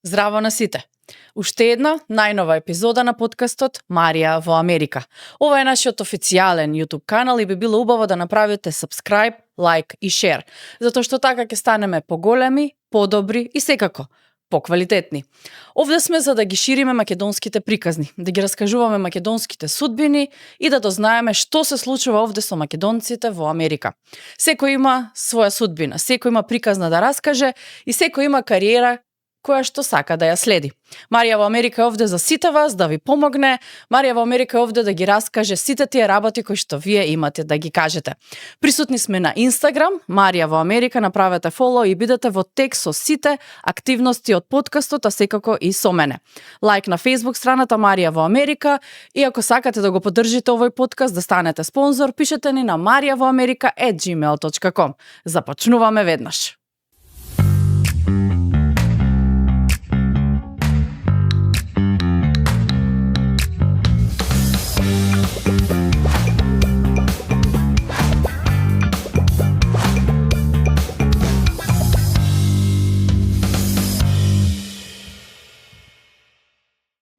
Здраво на сите! Уште една најнова епизода на подкастот Марија во Америка. Ова е нашиот официјален YouTube канал и би било убаво да направите subscribe, лайк и share, затоа што така ќе станеме поголеми, подобри и секако поквалитетни. Овде сме за да ги шириме македонските приказни, да ги раскажуваме македонските судбини и да дознаеме што се случува овде со македонците во Америка. Секој има своја судбина, секој има приказна да раскаже и секој има кариера која што сака да ја следи. Марија во Америка е овде за сите вас, да ви помогне. Марија во Америка е овде да ги раскаже сите тие работи кои што вие имате да ги кажете. Присутни сме на Инстаграм, Марија во Америка, направете фолоу и бидете во тек со сите активности од подкастот, а секако и со мене. Лайк на Facebook страната Марија во Америка и ако сакате да го поддржите овој подкаст, да станете спонзор, пишете ни на mariavoamerica@gmail.com. Започнуваме веднаш.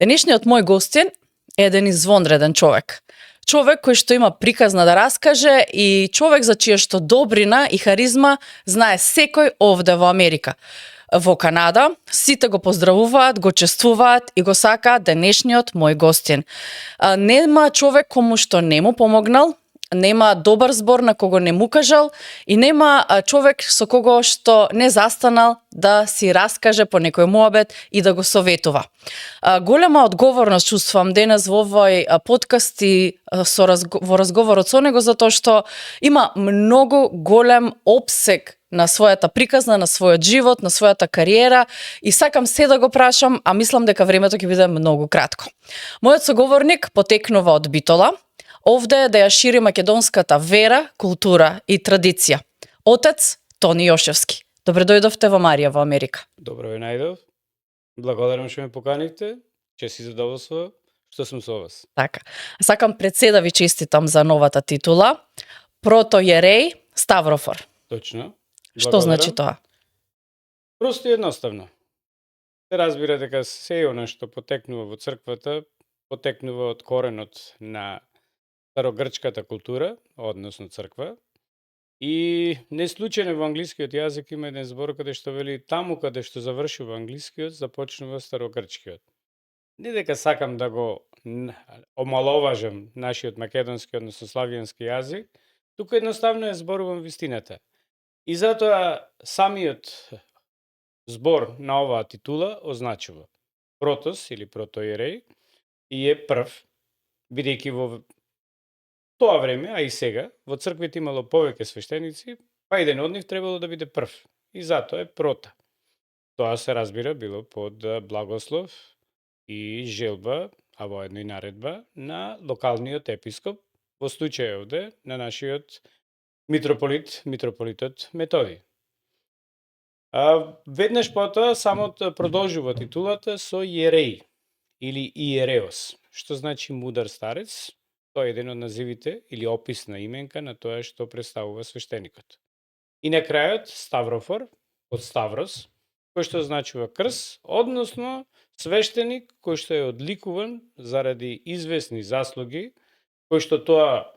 Денешниот мој гостин е еден извонреден човек. Човек кој што има приказна да раскаже и човек за чија што добрина и харизма знае секој овде во Америка. Во Канада сите го поздравуваат, го чествуваат и го сакаат денешниот мој гостин. Нема човек кому што не му помогнал, нема добар збор на кого не му кажал и нема човек со кого што не застанал да си раскаже по некој муабет и да го советува. Голема одговорност чувствувам денес во овој подкаст и во разговорот со него затоа што има многу голем опсег на својата приказна, на својот живот, на својата кариера и сакам се да го прашам, а мислам дека времето ќе биде многу кратко. Мојот соговорник потекнува од Битола, овде да ја шири македонската вера, култура и традиција. Отец Тони Јошевски. Добре дојдовте во Марија во Америка. Добро ве најдов. Благодарам што ме поканивте. Чест и задоволство што сум со вас. Така. Сакам пред се да ви честитам за новата титула. Протојереј Ставрофор. Точно. Што значи тоа? Просто и едноставно. Се разбира дека се она што потекнува во црквата, потекнува од коренот на старогрчката култура, односно црква. И не случајно во англискиот јазик има еден збор каде што вели таму каде што завршува англискиот, започнува старогрчкиот. Не дека сакам да го омаловажам нашиот македонски, односно славјански јазик, туку едноставно ја зборувам вистината. И затоа самиот збор на оваа титула означува протос или протојереј и е прв, бидејќи во тоа време, а и сега, во црквите имало повеќе свештеници, па еден од нив требало да биде прв. И затоа е прота. Тоа се разбира било под благослов и желба, а воедно и наредба на локалниот епископ, во случај овде на нашиот митрополитот Методи. Веднаш потоа самото продолжува титулата со јереј или иереос, што значи мудар старец. Тоа е еден од називите или описна именка на тоа што представува свештеникот. И на крајот Ставрофор од Ставрос, кој што значува крс, односно свештеник кој што е одликуван заради известни заслуги, кој што тоа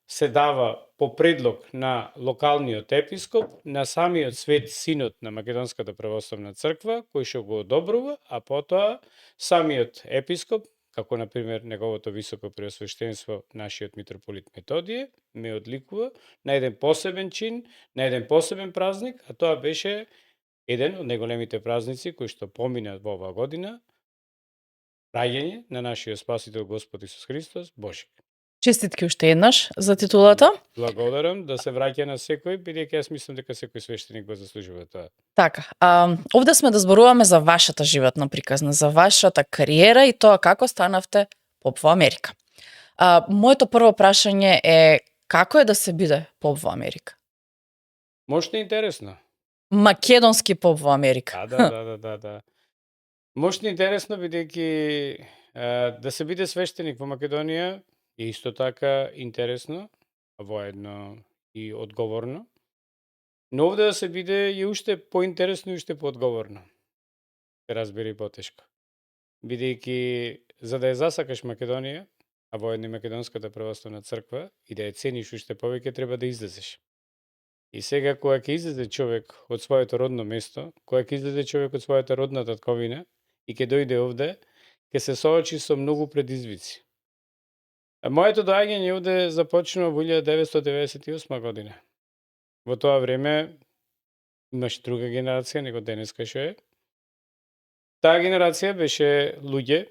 се дава по предлог на локалниот епископ, на самиот свет синот на Македонската православна црква, кој што го одобрува, а потоа самиот епископ, како на пример неговото високо преосвештенство, нашиот митрополит Методије, ме одликува на еден посебен чин, на еден посебен празник, а тоа беше еден од најголемите празници кои што помина во оваа година, раѓање на нашиот Спасител Господ Исус Христос, Божик. Честитки уште еднаш за титулата. Благодарам, да се враќа на секој, бидејќи јас мислам дека секој свештеник го заслужува тоа. Така, овде сме да зборуваме за вашата животна приказна, за вашата кариера и тоа како станавте поп во Америка. Моето прво прашање е како е да се биде поп во Америка? Можете интересно. Македонски поп во Америка. Да. Можете интересно, бидејќи да се биде свештеник во Македонија е исто така интересно, а воедно и одговорно. Но овде да се биде е уште поинтересно и уште поодговорно. се разбира и потешко. Бидејќи за да ја засакаш Македонија, а воедно и Македонската православна црква, и да ја цениш уште повеќе, треба да излезеш. И сега кога ќе излезе човек од своето родно место, кога ќе излезе човек од својата родна татковина и ќе дојде овде, ќе се соочи со многу предизвици. А моето доаѓање овде започнува во 1998 година. Во тоа време имаше друга генерација него денеска што е. Таа генерација беше луѓе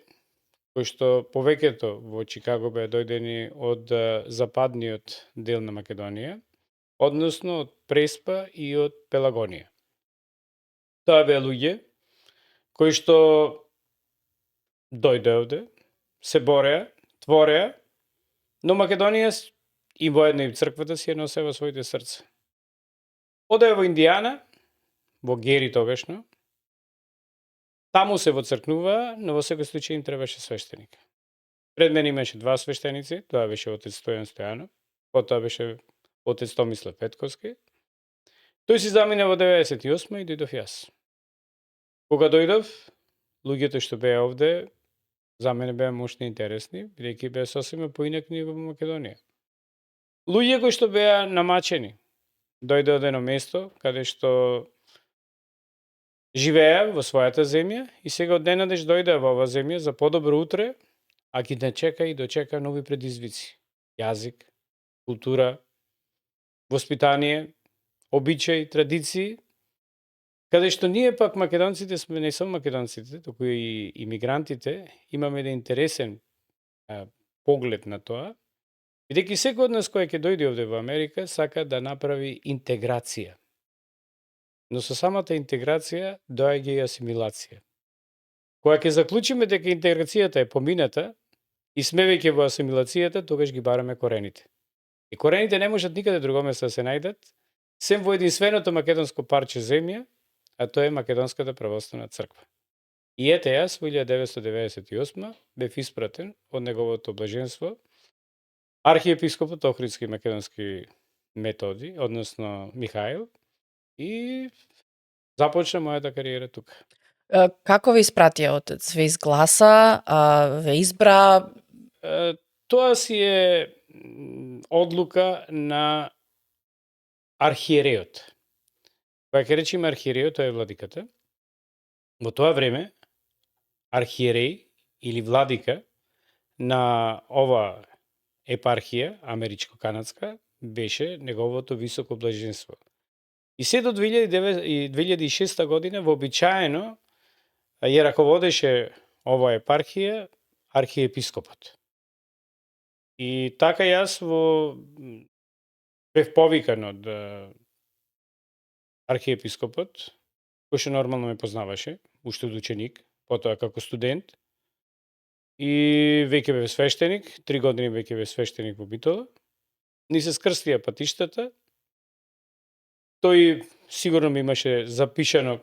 кои што повеќето во Чикаго беа дојдени од западниот дел на Македонија, односно од Преспа и од Пелагонија. Тоа беа луѓе кои што дојде овде, се бореа, твореа, но Македонија и воедно и црквата си ја носе во своите срца. Одеа во Индијана, во Гери тогашно, таму се воцркнуваа, но во секој случај им требаше свештеник. Пред мене имаше два свештеници, тоа беше отец Стојан Стојанов, потоа беше отец Томислав Петковски. Тој си замина во 98 и дојдов јас. Кога дојдов, луѓето што беа овде, за мене беа мощно интересни, бидејќи беа сосема поинакни во Македонија. Луѓе кои што беа намачени, дојде од едно место каде што живеа во својата земја и сега од денадеж дојдеа во оваа земја за подобро утре, а ги дочека и дочека нови предизвици. Јазик, култура, воспитание, обичаи, традиции, каде што ние пак македонците сме, не само македонците, туку и имигрантите, имаме еден интересен поглед на тоа, бидејќи секој од нас кој ќе дојде овде во Америка сака да направи интеграција. Но со самата интеграција доаѓа и асимилација. Кога ќе заклучиме дека интеграцијата е помината и сме веќе во асимилацијата, тогаш ги бараме корените. И корените не можат никаде друго место да се најдат, сем во единственото македонско парче земја, а тоа е Македонската православна црква. И ете јас во 1998 бев испратен од неговото блаженство архиепископот Охридски македонски Методи, односно Михаил, и започна мојата кариера тука. Како ве испратија отец? Ве изгласа, ве избра? Тоа си е одлука на архиереот. Кога ќе речеме архиереот, тоа е владиката. Во тоа време архиереј или владика на ова епархија америчко-канадска беше неговото високо блаженство. И се до 2006 година вообичаено ја раководеше ова епархија архиепископот. И така јас бев повикан од архиепископот, кој што нормално ме познаваше, уште од ученик, потоа како студент. И веќе бев свештеник, 3 години веќе бев свештеник во Битола. Ни се скрстија патиштата. Тој сигурно ми имаше запишано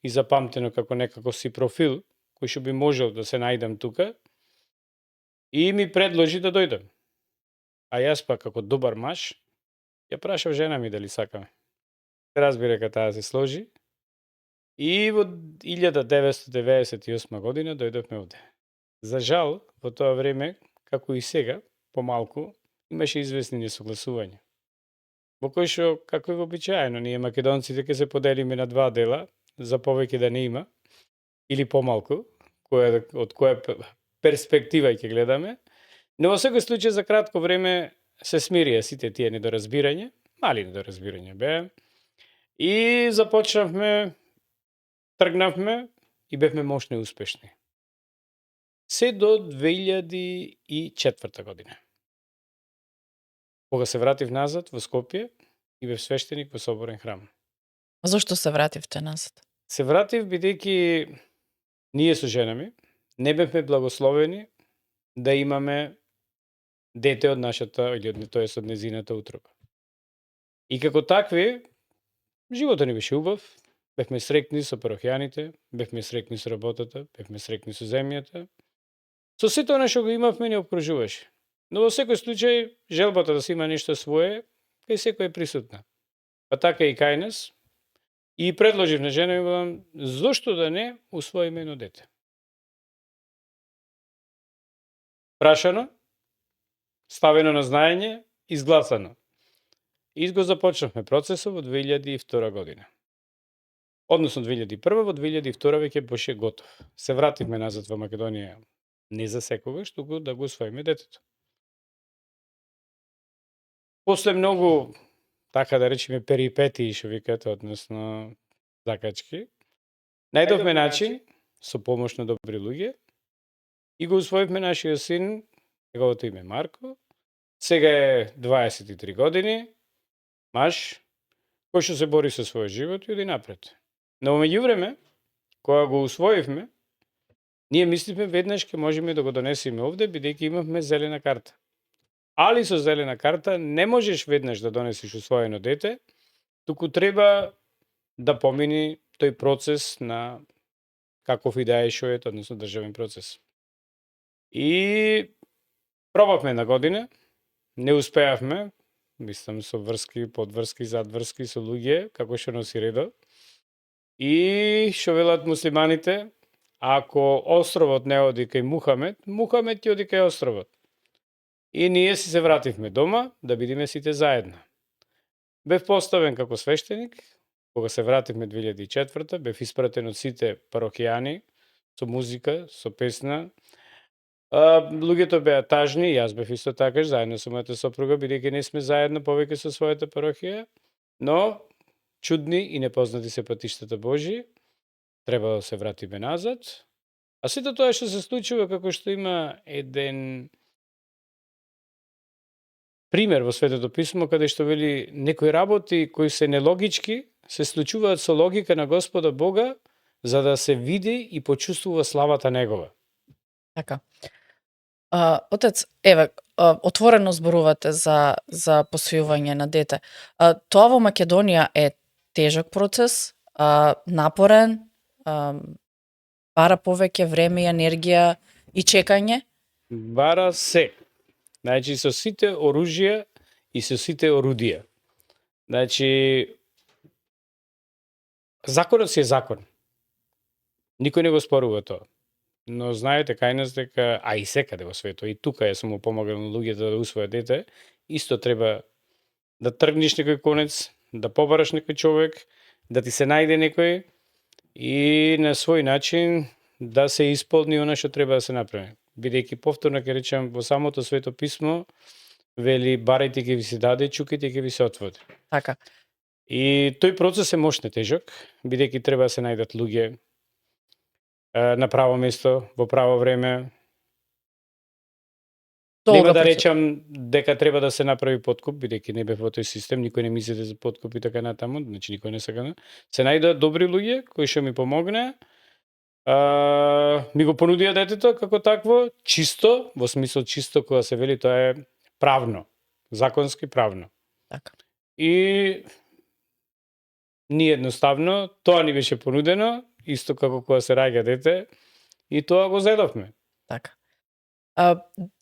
и запамтено како некако си профил, кој што би можел да се најдам тука. И ми предложи да дојдам. А јас пак како добар маж, ја прашав жена ми дали сакаме. Разбира дека таа се сложи. И во 1998 година дојдовме овде. За жал, во тоа време, како и сега, помалку, имаше известни несогласувања. Во кој што, како и вообичаено, ние македонците ќе се поделиме на два дела, за повеќе да не има, или помалку, од која перспектива ќе гледаме. Но во секој случај за кратко време се смирија сите тие недоразбирања, мали недоразбирања беа, и започнавме, тргнавме и бевме мощни и успешни. Се до 2004 година. Кога се вратив назад во Скопје и бев свештеник во Соборен храм. Зошто се вративте назад? Се вратив бидејќи ние со жена ми не бевме благословени да имаме дете од нашата, или тоест од незината утроба. И како такви, животот ни беше убав, бевме среќни со парохијаните, бевме среќни со работата, бевме среќни со земјата. Со сето она што го имавме ни обкружуваше. Но во секој случај, желбата да се има нешто свое, кај секој е присутна. Па така и кај нас, И предложив на жена ми, велам, зошто да не усвоиме едно дете? Прашано, ставено на знаење, изгласано. И го започнавме процесот во 2002 година. Односно 2001, во 2002 веќе беше готов. Се вративме назад во Македонија не за секогаш, туку да го усвоиме детето. После многу, така да речеме, перипетии, што викате, односно закачки, најдовме начин, со помош на добри луѓе, и го усвоивме нашиот син, неговото име Марко, сега е 23 години, маж, кој што се бори со својот живот и оди напред. Но во меѓувреме, кога го усвоивме, ние мисливме веднаш ќе можеме да го донесеме овде, бидејќи имавме зелена карта. Али со зелена карта не можеш веднаш да донесеш усвоено дете, туку треба да помини тој процес на каков и да е што е, односно државен процес. И пробавме на година, не успеавме, мислам со врски, подврски, задврски со луѓе, како што носи редо. И што велат муслиманите, ако островот не оди кај Мухамед, Мухамед ќе оди кај островот. И ние си се вративме дома да бидеме сите заедно. Бев поставен како свештеник, кога се вративме 2004, бев испратен од сите парохијани со музика, со песна. Луѓето беа тажни, јас бев исто така, заедно со мојата сопруга, бидејќи не сме заедно повеќе со својата парохија, но чудни и непознати се патиштата Божи, треба да се вратиме назад. А сето тоа што се случува, како што има еден пример во Светото писмо, каде што вели некои работи кои се нелогички, се случуваат со логика на Господа Бога, за да се види и почувствува славата Негова. Така. Отец, еве, отворено зборувате за посвојување на дете. Тоа во Македонија е тежок процес, напорен, бара повеќе време и енергија и чекање? Бара се. Значи, со сите оружја и со сите орудија. Значи, законот си е закон. Никој не го спорува тоа. Но знаете кај нас дека, а и секаде во светот, и тука јас сум помогнал на луѓето да усвојат дете, исто треба да тргнеш некој конец, да побараш некој човек, да ти се најде некој и на свој начин да се исполни она што треба да се направи. Бидејќи повторно ќе речам, во самото Свето писмо вели барајте ќе ви се даде, чукајте ќе ви се отвори. Така. И тој процес е мощно тежок, бидејќи треба да се најдат луѓе на право место, во право време. Нема да речам дека треба да се направи подкуп, бидејќи не бев во тој систем, никој не мислите за подкуп и така натаму, значи никој не сака. Се најдоа добри луѓе кои што ми помогнаа. Ми го понудија детето како такво, чисто, во смисол чисто кога се вели тоа е правно, законски правно. Така. И ние едноставно, тоа ни беше понудено, исто како кога се раѓа дете, и тоа го зедовме. Така.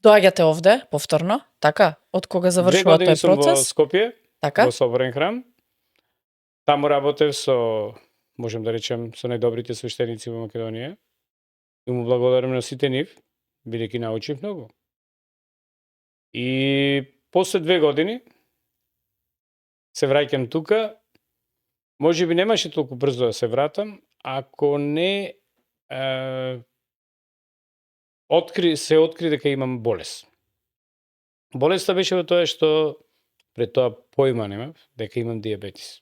Доаѓате овде повторно, така? Од кога завршува тој процес? 2 години сум во Скопје, така? во Соборен храм. Таму работев со, можем да речем, со најдобрите свештеници во Македонија. И му благодарам на сите нив, бидејќи научив многу. И после 2 години се враќам тука. Може би немаше толку брзо да се вратам, ако не се откри дека имам болест. Болеста беше во тоа што пред тоа појма немав дека имам дијабетис.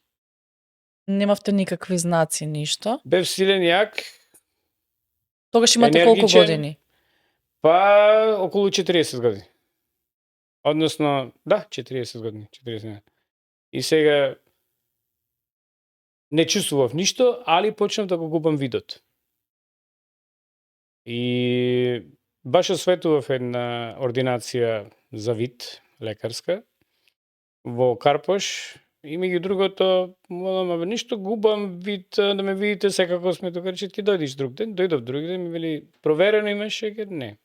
Немавте никакви знаци, ништо? Бев силен јак. Тогаш имате колку години? Па околу 40 години. Односно, да, 40 години, 40. И сега не чувствував ништо, али почнав да го губам видот. И баш осветував една ординација за вид, лекарска, во Карпош, и меѓу другото, молам, ништо губам вид, да ме видите секако сме тука, речет, ќе дојдеш друг ден, дојдов друг ден, ми вели, проверено имаш шекер? Не.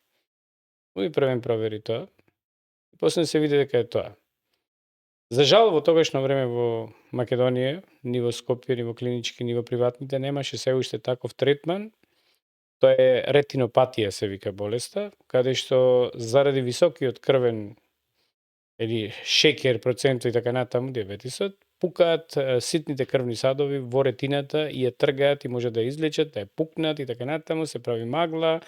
Уи првен провери тоа. И после се види дека е тоа. За жал, во тогашно време во Македонија, ни во Скопје, ни во клинички, ни во приватните, немаше се уште таков третман. Тоа е ретинопатија се вика болеста, каде што заради високиот крвен или шекер, процент и така натаму, диабетисот, пукаат ситните крвни садови во ретината и ја тргаат и може да ја излечат, да ја пукнат и така натаму, се прави магла.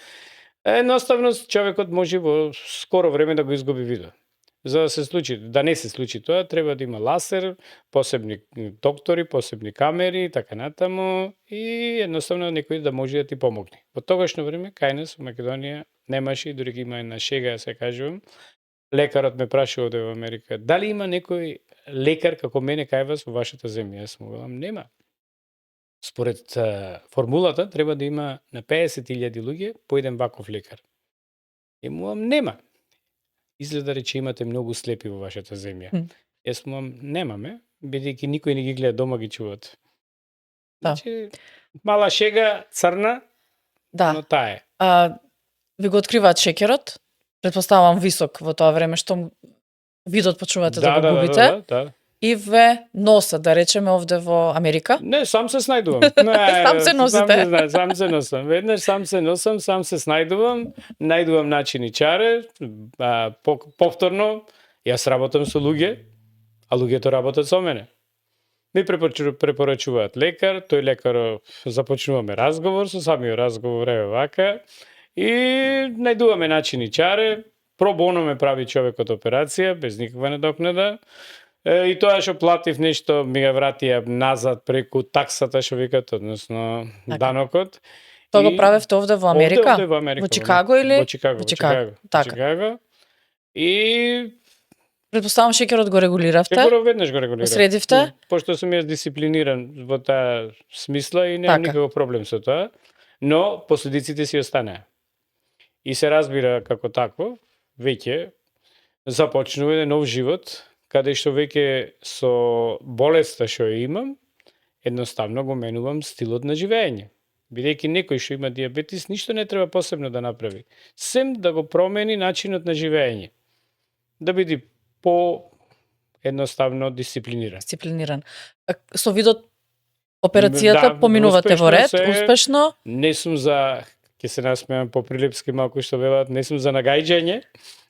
Едноставно човекот може во скоро време да го изгуби видот. За да се случи, да не се случи тоа, треба да има ласер, посебни доктори, посебни камери и така натаму и едноставно некој да може да ти помогне. Во тогашно време кај нас во Македонија немаше, дури ги има една шега, се кажувам. Лекарот ме прашува од Америка, дали има некој лекар како мене кај вас во вашата земја? Јас му велам, нема. Според формулата треба да има на 50.000 луѓе по еден ваков лекар. И му велам, нема. Изгледа рече имате многу слепи во вашата земја. Јас му велам, немаме, бидејќи никој не ги гледа дома, ги чуват. Да. Значи, мала шега, црна, Да. но таа е. Ви го откриваат шекерот, предпоставам висок во тоа време што видот почнувате да го губите. Да. И ве носат, да речеме, овде во Америка. Не, сам се снајдувам. Сам се носите. Сам се носам. Веднаш сам се носам, сам се снајдувам, најдувам начини чаре, повторно, јас работам со луѓе, а луѓето работат со мене. Ми препорачуваат лекар, тој лекар започнуваме разговор, со самиот разговор е вака, и најдуваме начини чаре, пробоно ме прави човекот операција, без никаква надокнада, и тоа што платив нешто ми го вратија назад преку таксата што викат, односно данокот. Тоа го правевте овде во Америка? Овде во Америка. Во Чикаго или? Во Чикаго. Така. Чикаго. И предпоставам шекерот го регулиравте. Шекерот веднаш го регулирав. Средивте? Пошто сум јас дисциплиниран во таа смисла и немам никаков проблем со тоа, но последиците си останаа. И се разбира како такво, веќе започнува еден нов живот, каде што веќе со болеста што ја имам, едноставно го менувам стилот на живење. Бидејќи некој што има диабетис, ништо не треба посебно да направи. Сем да го промени начинот на живење. Да биде едноставно дисциплиниран. Со видот операцијата поминувате во ред, успешно? Не сум за, ќе се насмеам по прилепски малку што велат, не сум за нагаѓање,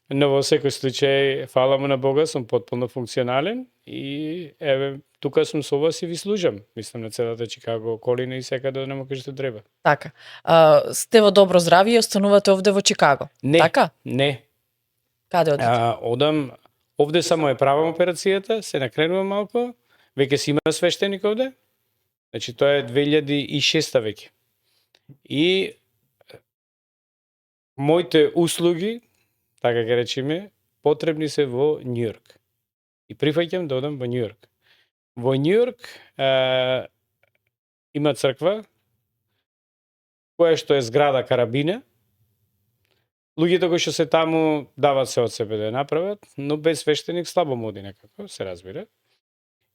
но во секој случај, фала му на Бога, сум потполно функционален и еве, тука сум со вас и ви служам. Мислам на целата Чикаго околина и секаде онаму кај што треба. Така. Сте во добро здравје и останувате овде во Чикаго? Не, така? Не. Каде одите? Одам, овде само е правам операцијата, се накренувам малку, веќе си има свештеник овде, значи тоа е 2006 веќе. И моите услуги, така ќе речеме, потребни се во Њујорк. И прифаќам да одам во Њујорк. Во Њујорк има црква, која што е зграда карабина. Луѓето кои што се таму дават се од себе да направат, но без свештеник слабо моди некако, се разбира.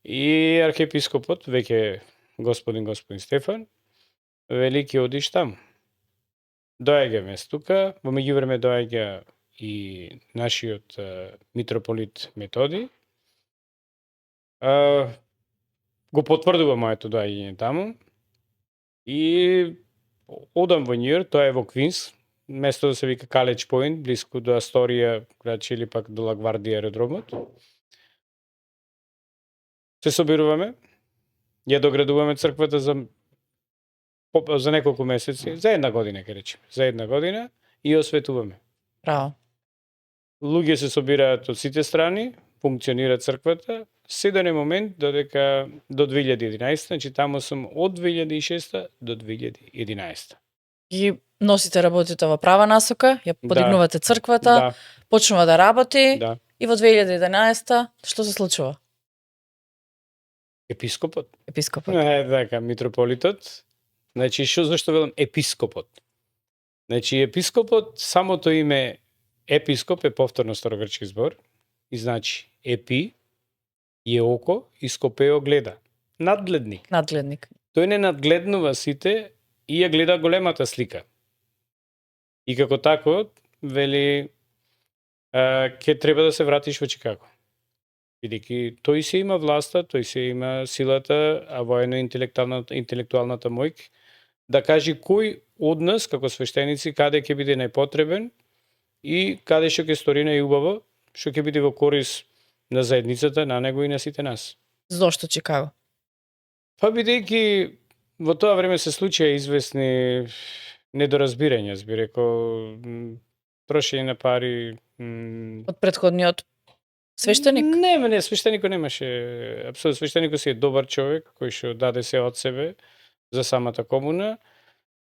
И архиепископот, веќе господин Стефан, вели ќе одиш таму. Доаѓаме тука, во меѓувреме доаѓа и нашиот митрополит Методи. Го потврдува моето доаѓање таму и одам во Њујорк, тоа е во Квинс, место да се вика Каледж Поинт, близко до Асторија, значи или пак до Лагвардија аеродромот. Се собируваме, ја доградуваме црквата за неколку месеци, за една година, ке речеме, за една година и осветуваме. Браво. Луѓе се собираат од сите страни, функционира црквата, се до момент додека до 2011, значи таму сум од 2006 до 2011. Ги носите работите во права насока, ја подигнувате црквата, почнува да работи и во 2011 што се случува? Епископот. Епископот. Митрополитот. Значи, зашто велам епископот? Значи, епископот, самото име епископ е повторно старогрчки збор и значи епи е око и скопео гледа. Надгледник. Тој не надгледнува сите и ја гледа големата слика. И како тако, вели, ќе треба да се вратиш во Чикаго. бидејќи тој се има власта, тој се има силата, а воедно интелектуалната моќ да каже кој од нас како свештеници каде ќе биде најпотребен и каде што ќе стори најубаво, што ќе биде во корис на заедницата, на него и на сите нас. Зошто Чикаго? Па бидејќи во тоа време се случија известни недоразбирања, би рекол, трошење на пари. Од претходниот свештеник? Не, свештеникот немаше, апсолутно свештеникот си е добар човек кој што даде се од себе за самата комуна,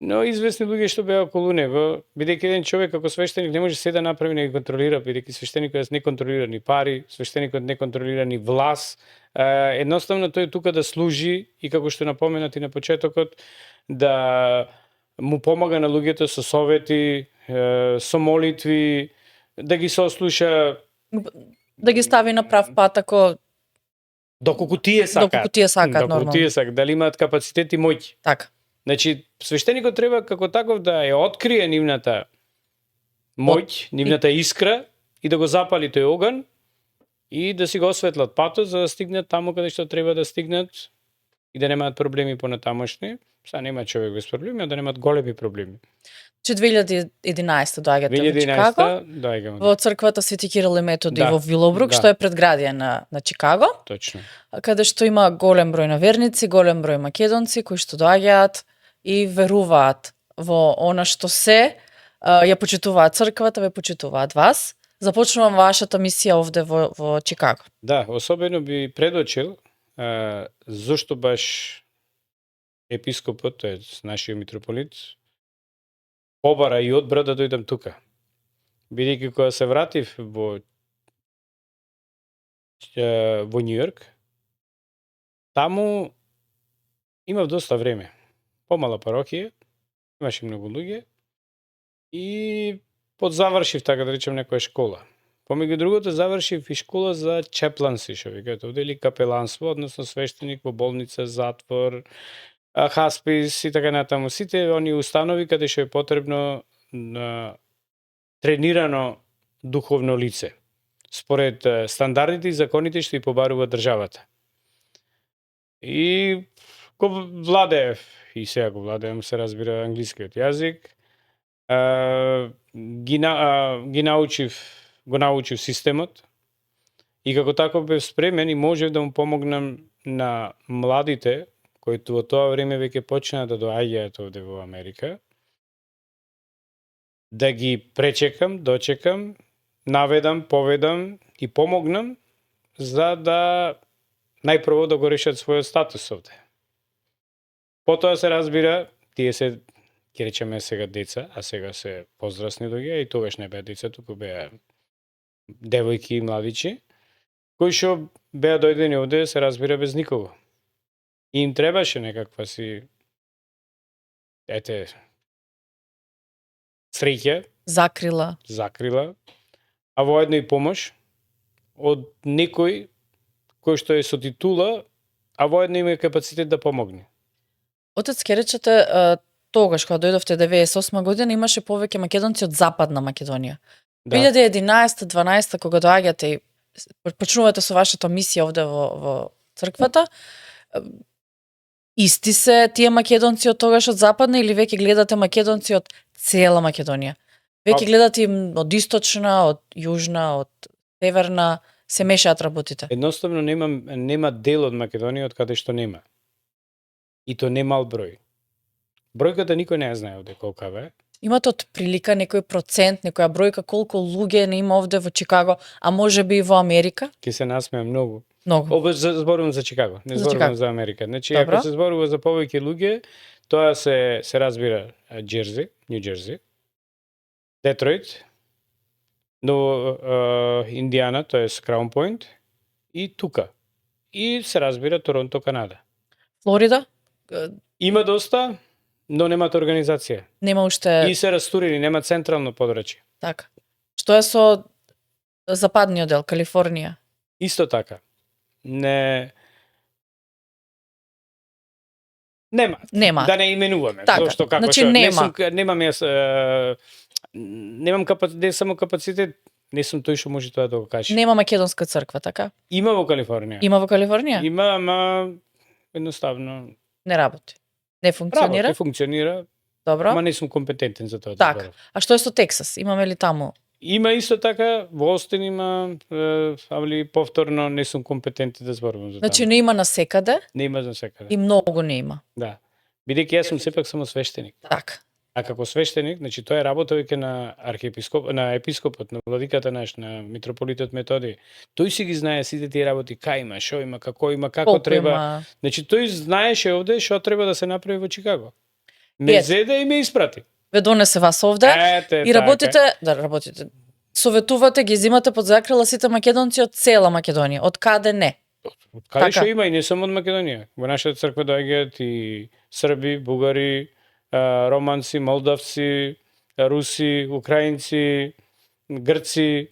но известни луѓе што беа околу него, бидејќи еден човек како свештеник не може се да направи не ги контролира, бидејќи свештеникот не контролира ни пари, свештеникот не контролира ни власт, едноставно тој е тука да служи и како што напоменати на почетокот, да му помага на луѓето со совети, со молитви, да ги сослуша, Да ги стави на прав пат ако доколку тие сакаат. Нормално. Тие сакаат, дали имаат капацитет и моќ. Така. Значи, свештеникот треба како таков да ја открие нивната моќ, нивната искра и да го запали тој оган и да си го осветлат патот за да стигнат таму каде што треба да стигнат и да немаат проблеми понатамошни. Са нема човек без проблеми, а да немаат големи проблеми. Че 2011 доаѓате во Чикаго, доаѓаме. во црквата Свети Кирил и Методи Да, во Вилобрук, да. што е предградија на Чикаго, Точно. каде што има голем број на верници, голем број македонци кои што доаѓаат и веруваат во она што ја почитуваат црквата, ве почитуваат вас. Започнувам вашата мисија овде во Чикаго. Да, особено би предочил зошто баш епископот, тоест нашиот митрополит, побара и одбра да дојдам тука. Бидејќи кога се вратив во Њу Јорк, таму имав доста време. Помала парохија, имаше многу луѓе и подзавршив, така да речем, некоја школа. Помеѓу другото, завршив и школа за чепланси, што викаат овде, или капеланство, односно свештеник во болница, затвор, хаспис и така натаму. Сите они установи каде што е потребно тренирано духовно лице, според стандардите и законите што и побарува државата. И го владеев, и сега го владеем, се разбира, англискиот јазик, го научив системот и како таков бев спремен и можев да му помогнам на младите кои во тоа време веќе почнаа да доаѓаат овде во Америка, да ги пречекам, дочекам, наведам, поведам и помогнам за да најпрво да го решат својот статус овде. Потоа се разбира, тие се, ќе речеме сега деца, а сега се возрастни луѓе, и тогаш не беа деца, туку беа девојки и младичи, кои што беа дојдени овде, се разбира, без никого. И им требаше некаква си, среќа, закрила, а воедно и помош од некој кој што е со титула, а воедно има капацитет да помогне. Отец, ке речете, тогаш кога дојдовте 98 година имаше повеќе македонци од Западна Македонија. Да. 2011-12 кога доаѓате и почнувате со вашата мисија овде во црквата, исти се тие македонци од тогаш од Западна или веќе гледате македонци од цела Македонија? Веќе гледате од Источна, од Јужна, од Северна, се мешаат работите? Едноставно нема дел од Македонија од каде што нема. И то не мал број. Бројката никој не ја знае овде колка е. Имате од прилика некој процент, некоја бројка колку луѓе не има овде во Чикаго, а може би и во Америка? Ке се насмеам многу. Многу. Зборувам за Чикаго, не зборувам за Америка. Значи, Добро. ако се зборува за повеќе луѓе, тоа се разбира Џерзи, Њу Џерзи, Детройт, Индиана, тоест Краун Пойнт, и тука. И се разбира Торонто, Канада. Флорида? Има доста, но немаат организација. Нема уште... И се растурени, нема централно подрачје. Така. Што е со западниот дел, Калифорнија? Исто така. Нема. Да не именуваме. Така. Зошто како Значи, што нема. немам само капацитет не сум тој што може тоа да го каже. Нема македонска црква, така? Има во Калифорнија. Има во Калифорнија? Има, ама едноставно Не работи. Не функционира? работи, функционира, Добро. ама не сум компетентен за тоа да Така. зборам. А што е со Тексас? Имаме ли таму? Има исто така, во Остин има, али повторно не сум компетентен да зборувам за тоа. Значи не има насекаде Не има за секаде. и многу не има. Да. Бидејќи јас сум сепак само свештеник. Така. А како свештеник, значи тоа е работа веќе на на епископот, на владиката наш, на митрополитот Методи. Тој си ги знае сите тие работи, кај има, шо има, како има, како Колку треба. има? Значи тој знаеше овде што треба да се направи во Чикаго. Ме Ето. зеде и ме испрати. Ве донесе вас овде Ете, и работите, работите. Советувате, ги зимате под закрила сите македонци од цела Македонија. Од каде не? Од каде Така. што има и не само од Македонија. Во нашата црква доаѓаат и Срби, Бугари, романци, молдавци, руси, украинци, грци.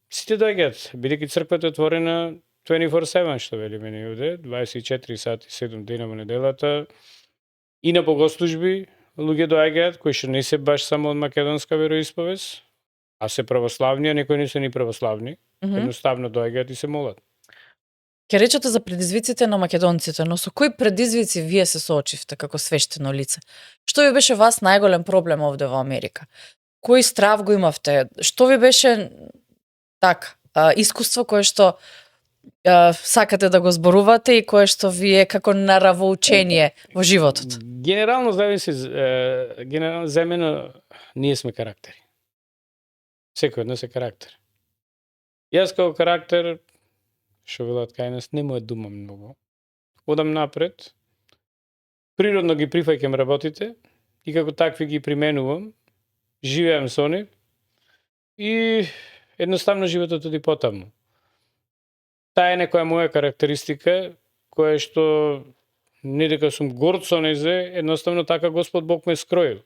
Сите доаѓаат, бидејќи црквата е отворена 24/7, што велиме ние овде, 24 сати, 7 дена во неделата. И на богослужби луѓе доаѓаат кои што не се баш само од македонска вероисповест, а се православни, а некои не се ни православни. Мгм. Едноставно доаѓаат и се молат. Ке речете за предизвиците на македонците, но со кои предизвици вие се соочивте како свештено лице? Што ви беше вас најголем проблем овде во Америка? Кој страв го имавте? Што ви беше искуство кое што сакате да го зборувате и кое што ви е како наравоучение во животот? Генерално зависи, генерално за мене ние сме карактери. Секој од нас е карактер. Јас како карактер, што велат кај нас, не му е думам многу. Одам напред, природно ги прифаќам работите и како такви ги применувам, живеам со нив и едноставно животот оди потаму. Таа е некоја моја карактеристика која што не дека сум горд со незе, едноставно така Господ Бог ме скроил.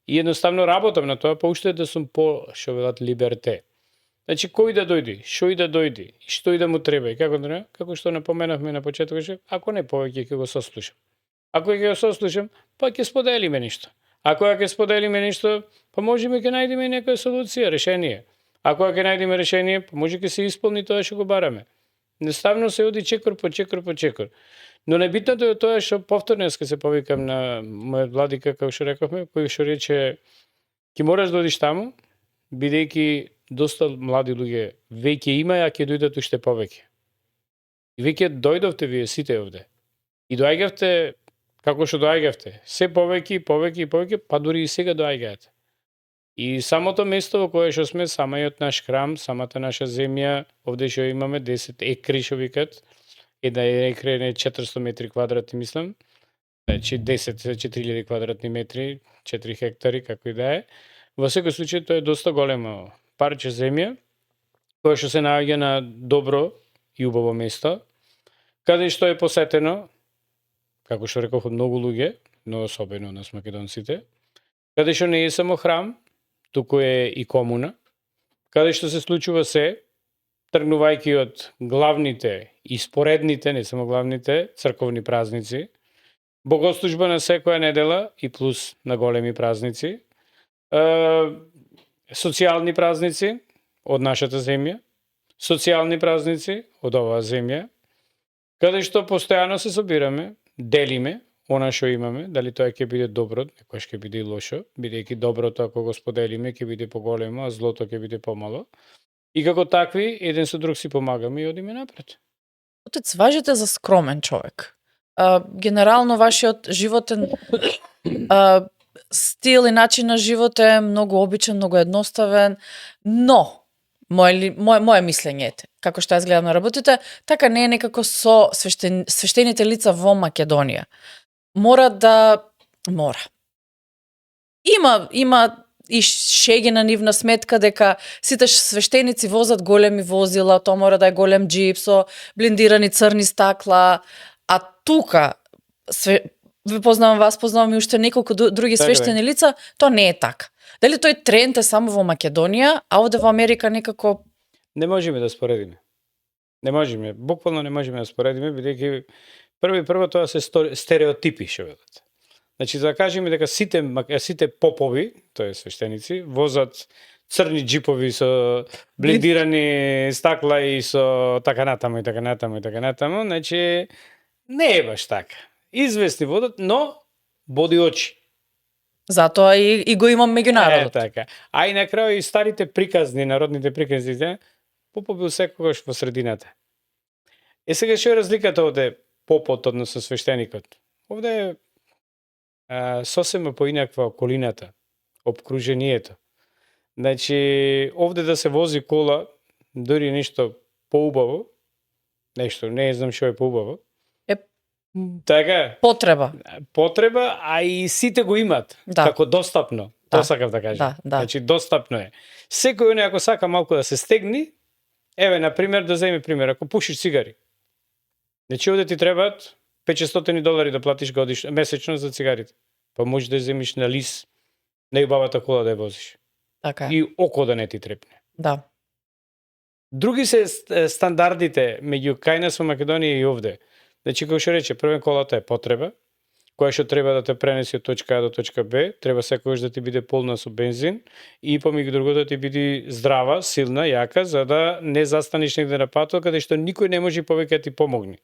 И едноставно работам на тоа, па уште да сум што велат либерте. Значи кој да дојди, што и да дојди, и што и да му треба, и како што напоменавме на почетокот, ако не повеќе ќе го сослушам. Ако ќе го сослушам, па ќе споделиме нешто. Ако ќе споделиме нешто, па можеме ќе најдеме некоја солуција, решение. Ако ќе најдеме решение, па може ќе се исполни тоа што го бараме. Неставно се оди чекор по чекор по чекор. Но најбитното е тоа што повторно ќе се повикам на мојот владика, како што рековме, кој што рече ќе мораш да одиш таму, бидејќи доста млади луѓе веќе има, а ќе дојдат уште повеќе. И веќе дојдовте вие сите овде. И доаѓавте како што доаѓавте, се повеќе и повеќе и повеќе, па дури и сега доаѓаат. И самото место во кое што сме, самиот наш храм, самата наша земја, овде што имаме 10 екри што викат, една екре не 400 метри квадратни, мислам, значи 4000 квадратни метри, 4 хектари, како и да е. Во секој случај тоа е доста големо парче земја, кое што се наоѓа на добро и убаво место, каде што е посетено, како што реков, од многу луѓе, но особено нас македонците, каде што не е само храм, туку е и комуна, каде што се случува се, тргнувајќи од главните и споредните, не само главните, црковни празници, богослужба на секоја недела и плюс на големи празници, социјални празници од нашата земја, социјални празници од оваа земја, каде што постојано се собираме, делиме она што имаме, дали тоа ќе биде добро, некојаш ќе биде и лошо, бидејќи доброто ако го споделиме ќе биде поголемо, а злото ќе биде помало. И како такви, еден со друг си помагаме и одиме напред. Отец, важите за скромен човек. Генерално вашиот животен стил и начин на живот е многу обичен, многу едноставен, но моje мислење е, како што јас гледам на работите, така не е некако со свештените лица во Македонија. Има и шеги на нивна сметка дека сите свештеници возат големи возила, тоа мора да е голем джип со блиндирани црни стакла, а тука ви познавам вас, познавам и уште неколку други свештени лица, тоа не е така. Дали тој тренд е само во Македонија, а овде во Америка некако не можеме да споредиме. Не можеме, буквално не можеме да споредиме, бидејќи прво тоа се стереотипи што велат. Значи, за да кажеме дека сите попови, тоа е свештеници, возат црни джипови со блендирани стакла и со така натаму и така натаму и така натаму, значи не е баш така. Известни водат, но боди очи. Затоа и го имам меѓу народот. Така. А и на крај и старите приказни, народните приказни, попот бил секогаш во средината. Сега што е разликата овде попот, односно свештеникот? Овде е сосема поинаква околината, обкружението. Значи, овде да се вози кола, дури нешто поубаво, нешто, не знам што е поубаво. Така, потреба, а и сите го имат, како достапно. Тоа сакав да кажам. Значи, достапно е. Секој оне ако сака малку да се стегни, еве, на пример, да земе пример, ако пушиш цигари. Значи, овде ти требаат $500 да платиш месечно за цигарите. Па можеш да земиш на лис, најубавата кола да ја возиш. Така. И око да не ти трепне. Да. Други се стандардите меѓу кај нас во Македонија и овде. Значи, како што рече, првен колата е потреба, која што треба да те пренеси од точка А до точка Б, треба секогаш да ти биде полна со бензин и помеѓу другото да ти биде здрава, силна, јака, за да не застанеш негде на патот каде што никој не може повеќе да ти помогне.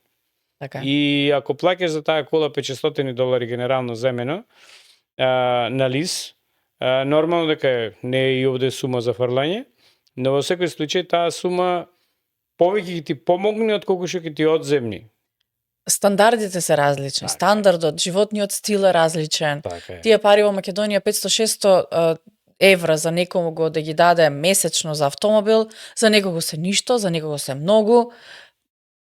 Така. И ако плаќаш за таа кола $500 генерално земено на лиз, нормално дека не е и овде сума за фрлање, но во секој случај таа сума повеќе ќе ти помогне отколку што ќе ти одземни. Стандардите се различни, стандардот, животниот стил е различен. Тие пари во Македонија 500-600 евра за некому го да ги даде месечно за автомобил, за некого се ништо, за некого се многу.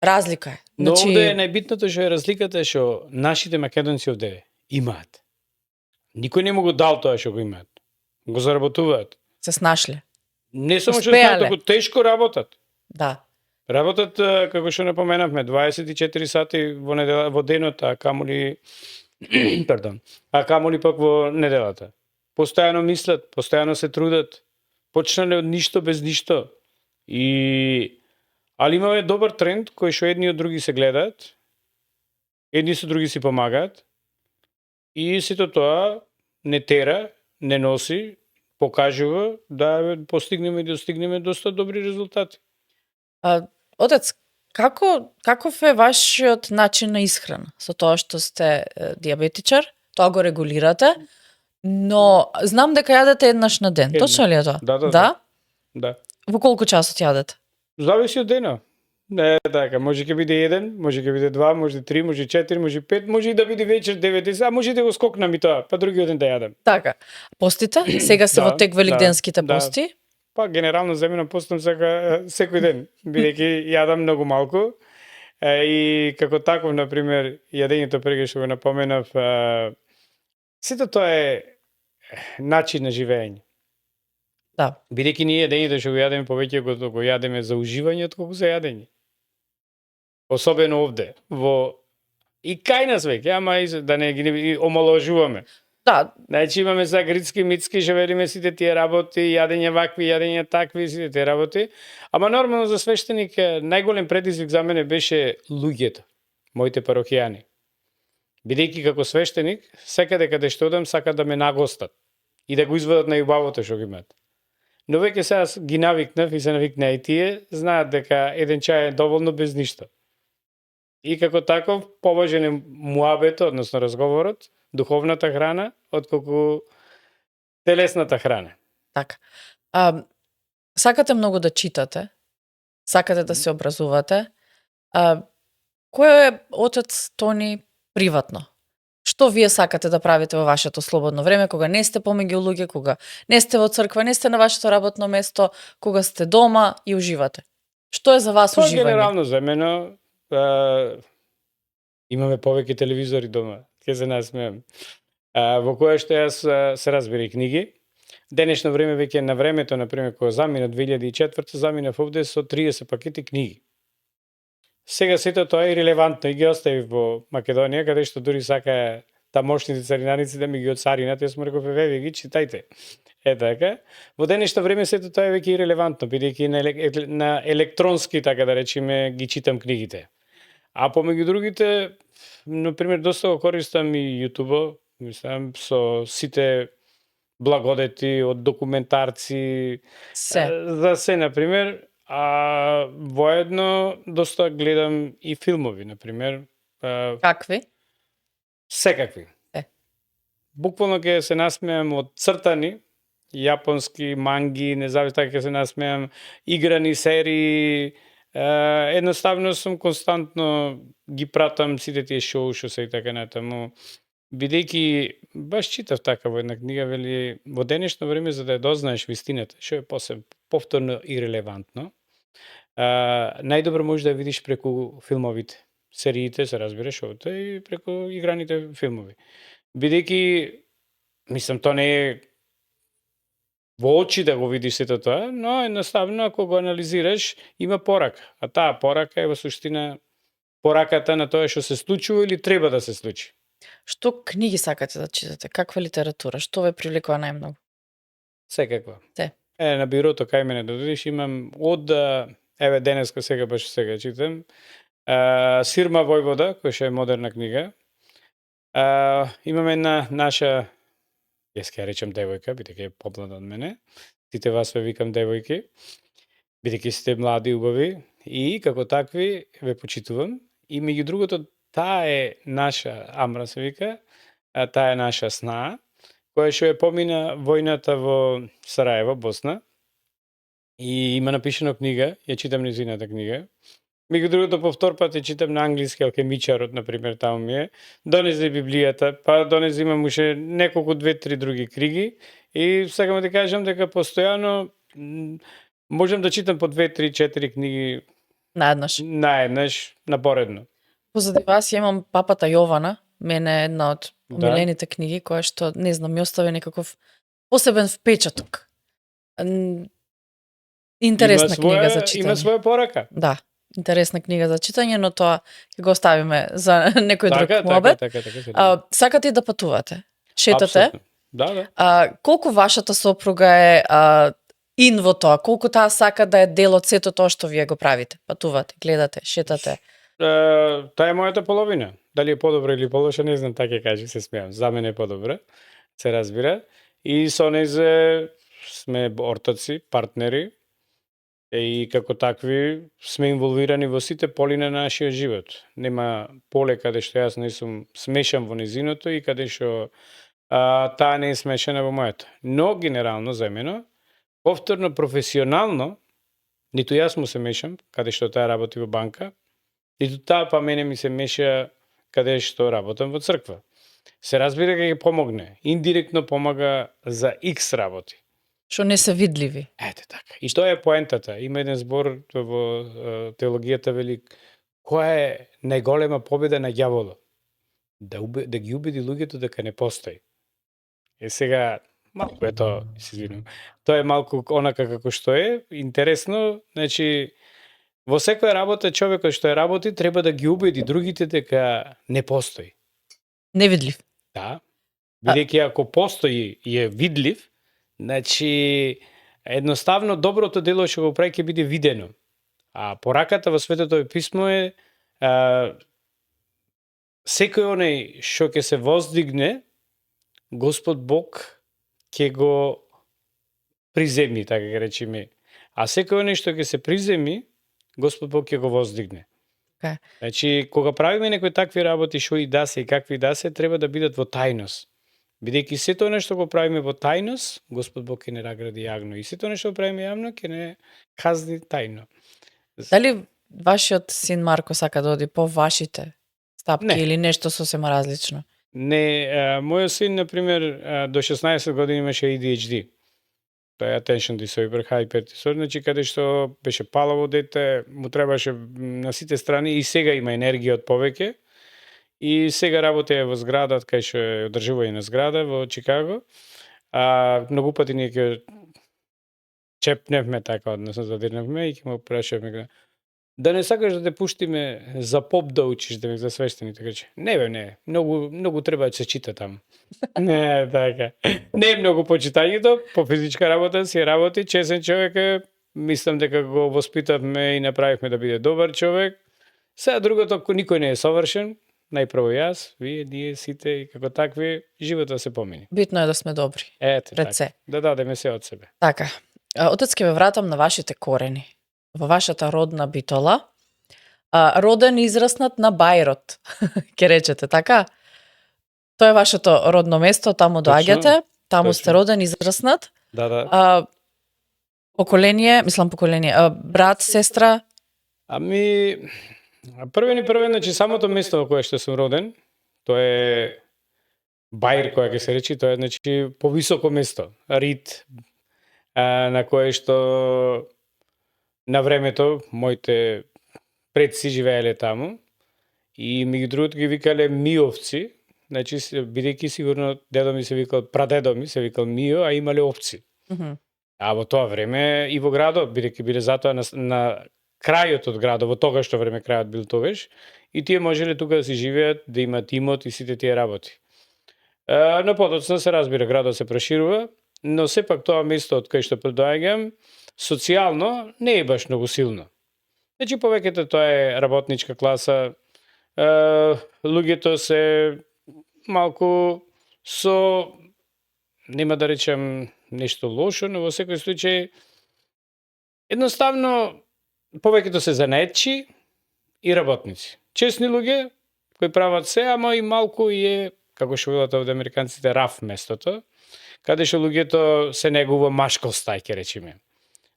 Разлика е. Но овде е најбитното што е разликата што нашите македонци овде имаат. Никој не му го дал тоа што го имаат. Го заработуваат. Се снашле. Не само што знаат, току тешко работат. Да. Работат, како што напоменавме, 24 сати во денот, а камоли а камоли пак во неделата. Постојано мислат, постојано се трудат. Почнале од ништо без ништо. Али имаме добар тренд кој што едни од други се гледаат, едни со други си помагаат и сето тоа не тера, не носи, покажува да постигнеме и достигнеме доста добри резултати. Отец, каков е вашиот начин на исхрана? Со тоа што сте диабетичар, тоа го регулирате, но знам дека јадете еднаш на ден. Точно ли е тоа? Да. Во колку часот јадете? Зависи од денот. Не, така, може ќе биде 1, може ќе биде 2, може 3, може 4, може 5, може и да биде вечер 9, а може да го скокнам и тоа, па другиот ден да јадам. Така. Постите? Сега се во тек великденските пости? Па генерално земено постам секој ден, бидејќи јадам многу малку. И како таков, на пример, јадењето прега што го напоменав, сето тоа е начин на живење. Да. Бидејќи ние јадењето што го јадеме повеќе го јадеме за уживање отколку за јадење. Особено овде, и кај нас веќе, ама и да не ги омаловажуваме. Да. Значи имаме за грицки, мицки, живериме сите тие работи, јадење вакви, јадење такви, сите тие работи. Ама нормално за свештеник најголем предизвик за мене беше луѓето, моите парохијани. Бидејќи како свештеник, секаде каде што одам сакат да ме нагостат и да го извадат најубавото што ги имаат. Но веќе сега ги навикнав и се навикна и тие, знаат дека еден чај е доволно без ништо. И како таков, поважен е муабето, односно разговорот, духовната храна, отколку телесната храна. Така. Сакате многу да читате, сакате да се образувате. Кој е, отец Тони, приватно? Што вие сакате да правите во вашето слободно време, кога не сте помеѓу луѓе, кога не сте во црква, не сте на вашето работно место, кога сте дома и уживате? Што е за вас Тоа уживање? Генерално за мене, имаме повеќе телевизори дома, ќе се насмеам, во која што јас се разбери книги. Денешно време веќе на времето, например, кога замина 2004, заминав овде со 30 пакети книги. Сега сето тоа е релевантно и ги остави во Македонија, каде што дури сака тамошните царинаници да ми ги оцаринат, јас му реков, ве ги читајте. Така. Во денешно време сето тоа е веќе ирелевантно, бидејќи на електронски, така да речеме, ги читам книгите. А помеѓу другите, например, доста го користам и YouTube, мислам, со сите благодети, од документарци, Се. за се, например, а воедно доста гледам и филмови, например, Какви? секакви. Буквално ќе се насмеам од цртани, јапонски манги, независно така ќе се насмеам, играни серии, едноставно сум константно ги пратам сите тие шоу што се и така натаму. Бидејќи баш читав така во една книга, вели во денешно време за да ја дознаеш вистината, што е повторно и релевантно, најдобро можеш да ја видиш преку филмовите, сериите, се разбира шоуто и преку играните филмови. Бидејќи, мислам, тоа не е во очи да го видиш сето тоа, но едноставно ако го анализираш, има порака. А таа порака е во суштина пораката на тоа што се случува или треба да се случи. Што книги сакате да читате? Каква литература? Што ве привлекува најмногу? Секаква. Се. На бирото кај мене да додиш имам од денеска сега читам Сирма Војвода, која што е модерна книга. Имаме една наша, јас ќе ја речем девојка, бидејќи е помлада од мене. Сите вас ве викам девојки, бидејќи сте млади, убави и како такви ве почитувам. И меѓу другото, таа е наша Амра се вика, таа е наша снаа, која што ја помина војната во Сараево, Босна. И има напишано книга, ја читам низината книга. Меѓу другото, по втор пат ја читам на англиски, Алхемичарот, например, таму ми е. Донесе Библијата, па донесе имам уште неколку, 2-3 други книги. И сакам да кажам дека постојано можам да читам по 2-3-4 книги наеднаш, напоредно. Позади вас ја имам Папата Јована, мене е една од омилените книги, која што, не знам, ми остави некаков посебен впечаток. Интересна книга за читање. Има своја порака. Да, интересна книга за читање, но тоа ќе го оставиме за некој друг муабет. Така. Сакате и да патувате? Шетате? Апсолютно. Да. Колку вашата сопруга е ин во тоа? Колку таа сака да е дел од сето тоа што вие го правите? Патувате, гледате, шетате? Таа е мојата половина. Дали е подобра или полоша, не знам, така ќе кажи, се смеам. За мене е подобра, се разбира. И со нејзе сме ортаци, партнери, и како такви сме инволвирани во сите поли на нашиот живот. Нема поле каде што јас не сум смешан во незиното и каде што таа не е смешана во моето. Но генерално земено, повторно професионално, ниту јас му се мешам каде што таа работи во банка, ниту таа па мене ми се меша каде што работам во црква. Се разбира дека ќе помогне. Индиректно помага за X работи. Што не се видливи. Ете така. И тоа е поентата. Има еден збор во теологијата вели, која е најголема победа на ѓаволот? Да ги убеди луѓето дека не постои. Сега, малку е тоа, се извинувам. Тоа е малку онака како што е, интересно, значи, во секоја работа човекот што работи треба да ги убеди другите дека не постои. Невидлив. Да. Бидејќи ако постои и е видлив, значи едноставно доброто дело што го прави ќе биде видено. А пораката во Светото писмо е секој оној што ќе се воздигне, Господ Бог ќе го приземи, така ќе речеме. А секој оној што ќе се приземи, Господ Бог ќе го воздигне. Okay. Значи, кога правиме некои такви работи, што и да се и какви да се, треба да бидат во тајност. Бидејќи сето оно што го правиме во тајност, Господ Бог ќе не награди јавно. И сето оно што го правиме јавно, ќе не казни тајно. Дали вашиот син Марко сака да оди по вашите стапки или нешто сосема различно? Не, мојот син, например, до 16 години имаше ADHD. Тоа е attention disorder, hyper disorder, значи каде што беше палаво дете, му требаше на сите страни и сега има енергија од повеќе. И сега работи во зграда, кај што е одржува и на зграда во Чикаго. Многу пати ние ќе чепневме така, односно задирневме и ќе му прашуваме да не сакаш да те пуштиме за поп да учиш, да за свештени, така че. Не, многу треба да се чита таму. Не, така. Не е многу почитањето, по физичка работа си работи, чесен човек е, мислам дека го воспитавме и направивме да биде добар човек. Сега другото, никој не е совршен, најпрво јас, вие, ние сите и како такви животот се помини. Битно е да сме добри. Ете, Пред така. се. Да дадеме се од себе. Така. Отец, ќе ве вратам на вашите корени. Во вашата родна Битола. Роден и израснат на Бајрот, ќе речете, така? Тоа е вашето родно место, таму Точно, доаѓате, таму сте точно. роден и израснат. Да. Поколение, брат, сестра, Ами, првен, значи самото место во кое што сум роден, тоа е Баир, која ќе се речи, тоа е значи повисоко место, Рид, на кое што на времето моите предци живееле таму и меѓу другото ги викале Миовци, значи бидејќи сигурно дедо ми се викал, прадедо ми се викал Мио, а имале овци. А во тоа време и во градот, бидејќи биле затоа на крајот од градот, во тогашно време крајот бил тогаш, и тие можеле тука да си живеат, да имат имот и сите тие работи. Но подоцна се разбира, градот се проширува, но сепак тоа место од кај што доаѓам, социјално не е баш многу силно. Значи повеќето тоа е работничка класа, луѓето се малку со, нема да речем нешто лошо, но во секој случај едноставно повеќето се занаетчи и работници. Чесни луѓе кои прават се, ама и малку и е, како што велат овде американците, раф местото, каде што луѓето се негува машкоста, ќе речеме.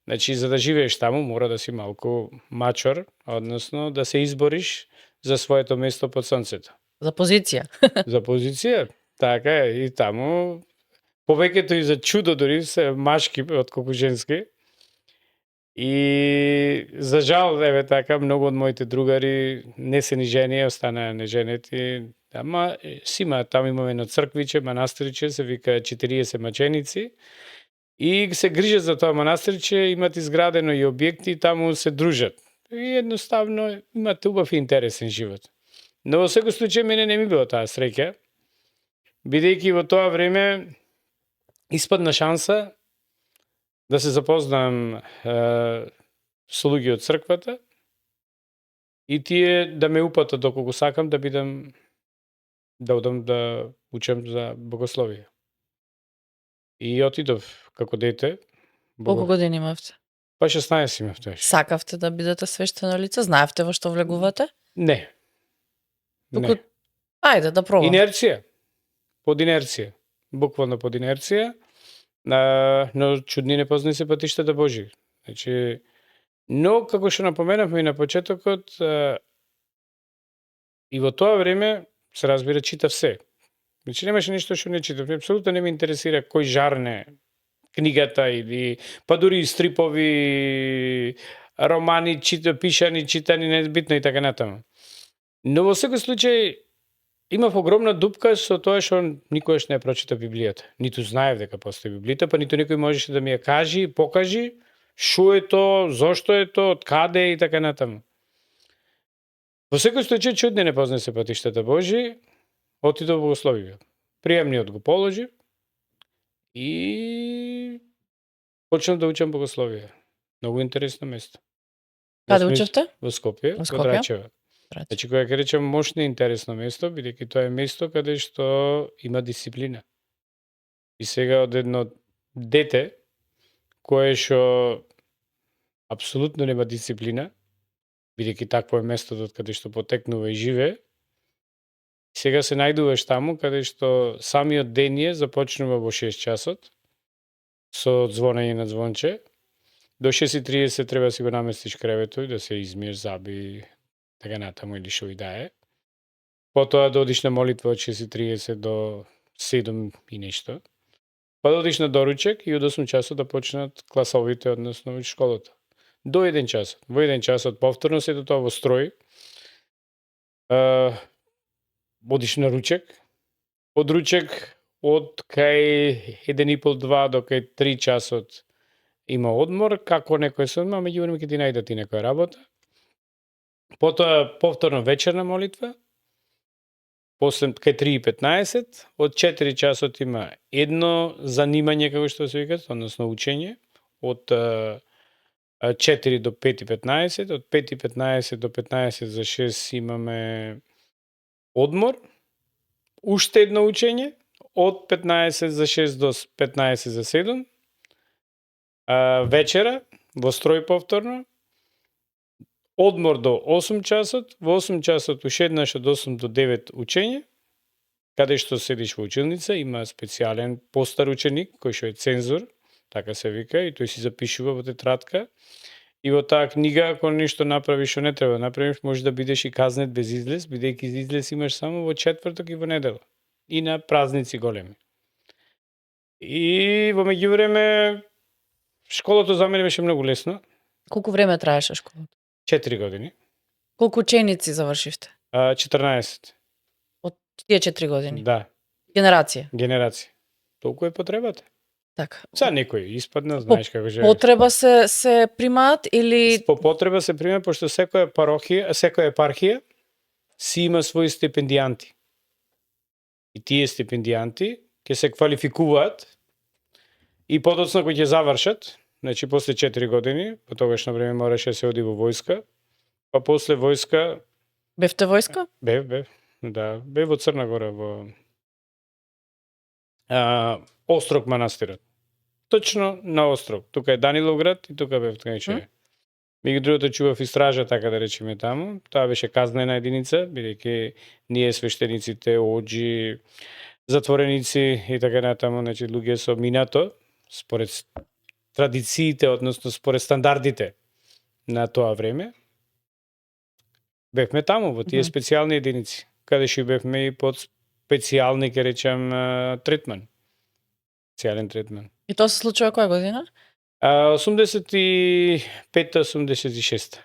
Значи, за да живееш таму, мора да си малку мачор, односно да се избориш за своето место под сонцето. за позиција. За позиција, така е, и таму повеќето и за чудо дури се машки отколку женски. И за жал, еве така, многу од моите другари не се ни жени, останаа неженети, ама сима, таму имаме едно црквиче, манастирче, се вика 40 маченици, и се грижат за тоа манастирче, имат изградено и објекти, таму се дружат. И едноставно имате убав и интересен живот. Но во секој случај мене не ми било таа среќа, бидејќи во тоа време испадна шанса да се запознам со луѓе од црквата и тие да ме упатат доколку сакам да бидам, да одам да учам за богословие. И отидов како дете. Колку години имавте? Па 16 имав тоа. Сакавте да бидете свештено лице? Знаевте во што влегувате? Не. Туку, ајде да пробам. Инерција. Под инерција. Буквално под инерција. Но чудни не познани се патиштата Божи. Значи, но како што напоменавме и на почетокот, и во тоа време се разбира читав се. Значи немаше ништо што не читав. Апсолутно не ме интересира кој жарне книгата или па дури и стрипови, романи, пишани, читани, небитно и така натаму. Но во секој случај имав огромна дупка со тоа што никогаш не ја прочитав Библијата. Ниту знаев дека постои Библијата, па ниту некој можеше да ми ја кажи, покажи што е тоа, зошто е тоа, од каде и така натаму. Во секој случај чудни не познае се патиштата Божи, отидов во богословие. Приемниот го положив и почнав да учам богословие. Многу интересно место. Каде учевте? Во Скопје, Во во Скопје? Драчево. Значи, која ќе речем мощно и интересно место, бидејќи тоа е место каде што има дисциплина. И сега од едно дете, кое што апсолутно нема дисциплина, бидејќи такво е местото од каде што потекнува и живее, сега се најдуваш таму каде што самиот ден започнува во 6 часот, со звонење на звонче, до 6:30 треба да си го наместиш кревето и да се измиеш заби, така натаму или шо и да е. Потоа да одиш на молитва од 6:30 до 7 и нешто. Па да одиш на доручек и од 8 часот да почнат класовите, односно школата. До 1 часот. Во 1 часот повторно се до тоа во строј. Одиш на ручек. Од ручек од кај 1,5-2 до кај 3 часот има одмор, како некој се одма, меѓувреме ќе ти најдат и некоја работа. Потоа повторно вечерна молитва, после кај 3:15, од 4 часот има едно занимање, како што се вика, односно учење, од 4 до 5:15, од 5:15 до 15 за 6 имаме одмор, уште едно учење, од 15 за 6 до 15 за 7, вечера, во строј повторно, одмор до 8 часот, во 8 часот уште еднаш од 8 до 9 учење, каде што седиш во училница, има специјален постар ученик, кој што е цензор, така се вика, и тој си запишува во тетрадка. И во таа книга, ако нешто направиш што не треба да направиш, може да бидеш и казнет без излез, бидејќи излез имаш само во четврток и во недела. И на празници големи. И во меѓувреме, школото за мене беше многу лесно. Колку време траеше школата? 4 години. Колку ученици завршивте? 14. Од тие 4 години? Да, Генерација? генерација. Толку е потребата. Така. Са некој испадна, знаеш како живееш. Потреба се примаат или... По потреба се прима, пошто секоја епархија си има своји стипендијанти. И тие стипендијанти ќе се квалификуваат и подоцна кои ќе завршат, значи после 4 години, по тогашно време мораше да се оди во војска, па после војска... Бевте војска? Бев, да, бев во Црна Гора, во Острог манастирот. Точно на Острог. Тука е Даниловград и тука бев така. Меѓу другото чував и стража, така да речеме таму. Тоа беше казнена единица, бидејќи ние свештениците, оџи, затвореници и така натаму, значи луѓе со минато, според традициите, односно според стандардите на тоа време, бевме таму во тие специјални единици, каде што бевме и под специјални, ке речем, третман. Специјален третман. И тоа се случува која година? 85-86.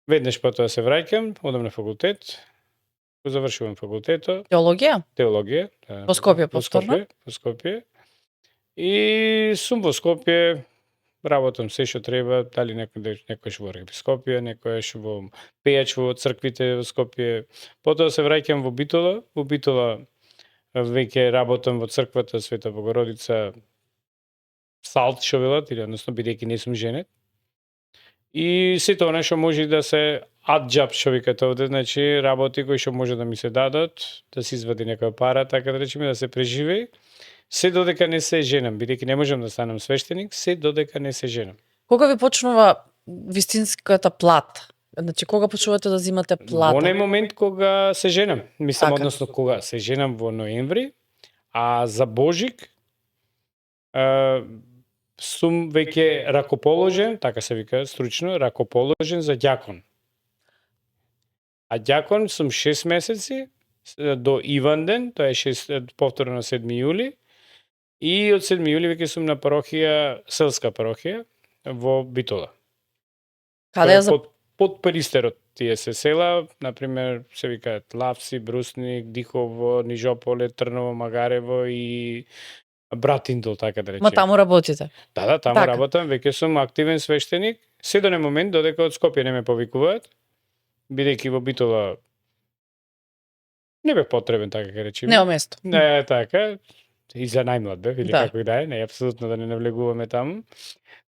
Веднаш потоа се враќам, одам на факултет, го завршувам факултетот. Теологија? Теологија. Да, Во Скопје повторно? Во Скопје. И сум во Скопје, работам се што треба, дали некојаш во епископија, некојаш во пејач во црквите во Скопје. Потоа се враќам во Битола. Во Битола веќе работам во црквата Света Богородица Салт, што велат, или односно бидејќи не сум женет. И сето она што може да се аджаб, што викате овде, значи работи кои што може да ми се дадат, да се извади некоја пара, така да речеме, да се преживее. Се додека не се женам, бидејќи не можам да станам свештеник, се додека не се женам. Кога ви почнува вистинската плата? Значи, кога почнувате да земате плата? Во оној момент кога се женам, мислам, Така. односно кога се женам во ноември, а за Божик сум веќе ракоположен, така се вика стручно, ракоположен за ѓакон. А ѓакон сум 6 месеци до Иванден, тоа е повторно на 7 јули, и од 7 јули веќе сум на парохија, селска парохија во Битола. Каде ја за... Под Перистерот тие се села, например, се викаат Лавци, Брусник, Дихово, Нижополе, Трново, Магарево и Братиндол, така да речеме. Ма таму работите? Да, таму Така. работам, веќе сум активен свештеник. Се до не момент, додека од Скопје не ме повикуваат, бидејќи во Битола не бев потребен, така ке речеме. Нема место. Не, така. И за најмлад бев, или Да. како и да е, не, апсолутно да не навлегуваме таму.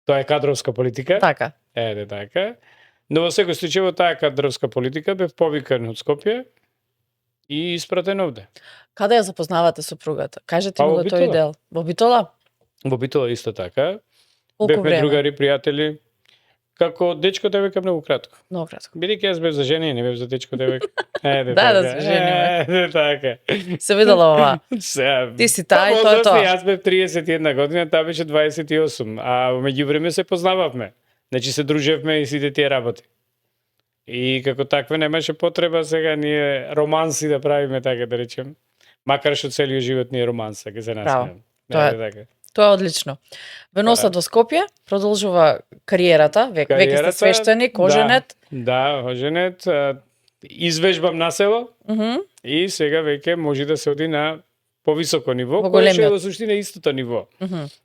Тоа е кадровска политика. Така. Така. Но во секој случај во таа кадровска политика бев повикан од Скопје и испратен овде. Каде ја запознавате супругата? Кажете Па, ми во го тој Битола. дел. Во Битола? Во Битола исто така. Колку Бевме време? другари, пријатели. Како дечко девојка многу кратко. Много кратко. Бидејќи јас бев за жена и не бев за дечко девојка. Да се жениме. Така. Се видела ова. Сега, Ти си таа и па, тоа е возрастни, тоа. Јас бев 31 година, таа беше 28, а во меѓувреме се познававме. Значи се дружевме и сите тие работи. И како таква немаше потреба сега ние романси да правиме, така да речем. Макар што целиот живот ни е романса, ќе се насмеам. Тоа е. Така. Тоа е одлично. Ве носат до Скопје, продолжува кариерата, веќе сте свештеник, оженет. Да, оженет. Извежбам на село и сега веќе може да се оди на повисоко ниво, Во кое што е големиот. во суштина истото ниво.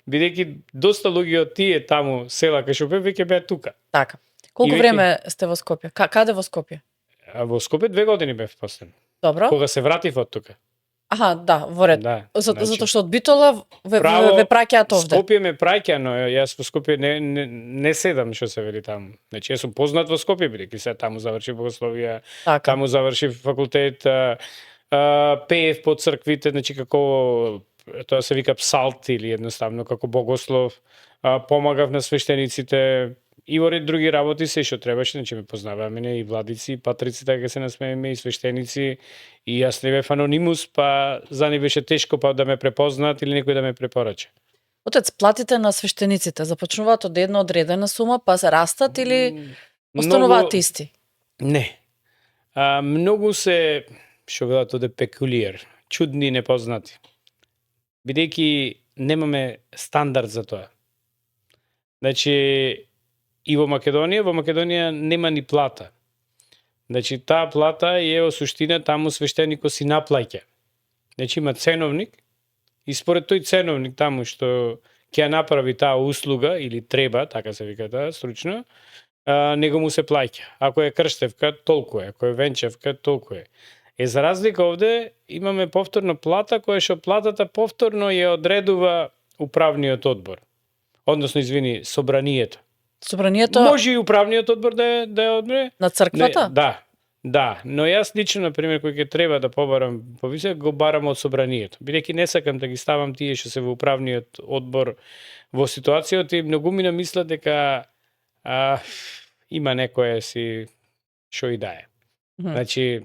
Бидејќи доста луѓе од тие таму села кај што бев веќе беа тука. Така. Колку И веќе- време сте во Скопје? Каде во Скопје? А во Скопје 2 години бев последно. Добро. Кога се вратив од тука. Аха, да, во ред. Да. Затоа што од Битола ве праќаат овде. Скопје ме праќа, но јас во Скопје не седам, што се вели таму. Значи јас сум познат во Скопје, бидејќи се таму завршив богословија, Така. таму завршив факултет, пеев по црквите, значи како тоа се вика псалт или едноставно како богослов, помагав на свештениците и во ред други работи се што требаше, значи ме познаваа мене и владици, и патрици, така се насмееме, и свештеници, и јас не бев анонимус, па за не беше тешко па да ме препознаат или некој да ме препорача. Отец, платите на свештениците започнуваат од една одредена сума, па се растат или остануваат исти? Не. Многу се, што велат оде, пекулиер, чудни и непознати. Бидејќи немаме стандард за тоа. Значи, и во Македонија нема ни плата. Значи, таа плата е во суштина таму свештеникот си наплаќа. Значи, има ценовник и според тој ценовник таму што ќе ја направи таа услуга или треба, така се вика таа стручно, него му се плаќа. Ако е крштевка, толку е. Ако е венчевка, толку е. За разлика овде имаме повторно плата, која што платата повторно ја одредува управниот одбор. Односно, извини, собранието. Собранието Може и управниот одбор да ја одбере. на црквата? Да, но јас лично, на пример, кој ќе треба да побарам повисок, го барам од собранието. Бидејќи не сакам да ги ставам тие што се во управниот одбор во ситуацијата и многу ми намислат дека има некој си што и да е. Значи,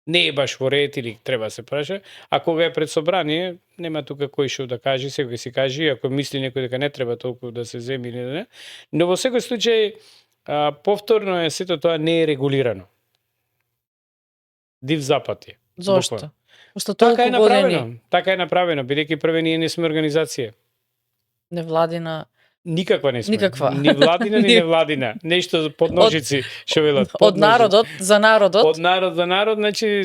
не е баш во ред или треба да се праша, а кога е пред собрание, нема тука кој што да каже, секој си каже, ако мисли некој дека не треба толку да се земи или не. Но во секој случај, повторно е сето тоа не е регулирано. Див запад е. Зошто? Пошто Така е толку години направено. Така е направено, бидејќи прве ние не сме организација. невладина. Никаква не сме. Никаква. Ни владина, ни невладина. Нешто под ножици, што велат. Од народот за народот. Од народ за народ, значи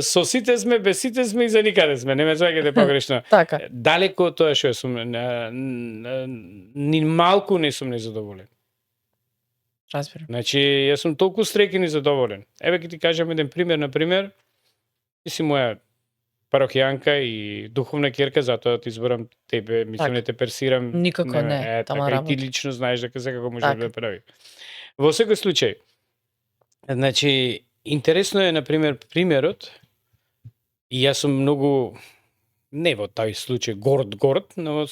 со сите сме, без сите сме и за никаде сме. Не ме сваќате погрешно. Така. Далеко од тоа што сум ни малку не сум незадоволен. Разбирам. Значи, јас сум толку среќен и задоволен. Еве ќе ти кажам еден пример, на пример, ти си моја парохијанка и духовна ќерка, затоа ти изборам тебе, мислам не те персирам. Никако не, тама така, работа. и ти лично знаеш дека секако може Така. да прави. Во секој случај, значи, интересно е, на пример, примерот, и јас сум многу, не во тај случај горд, но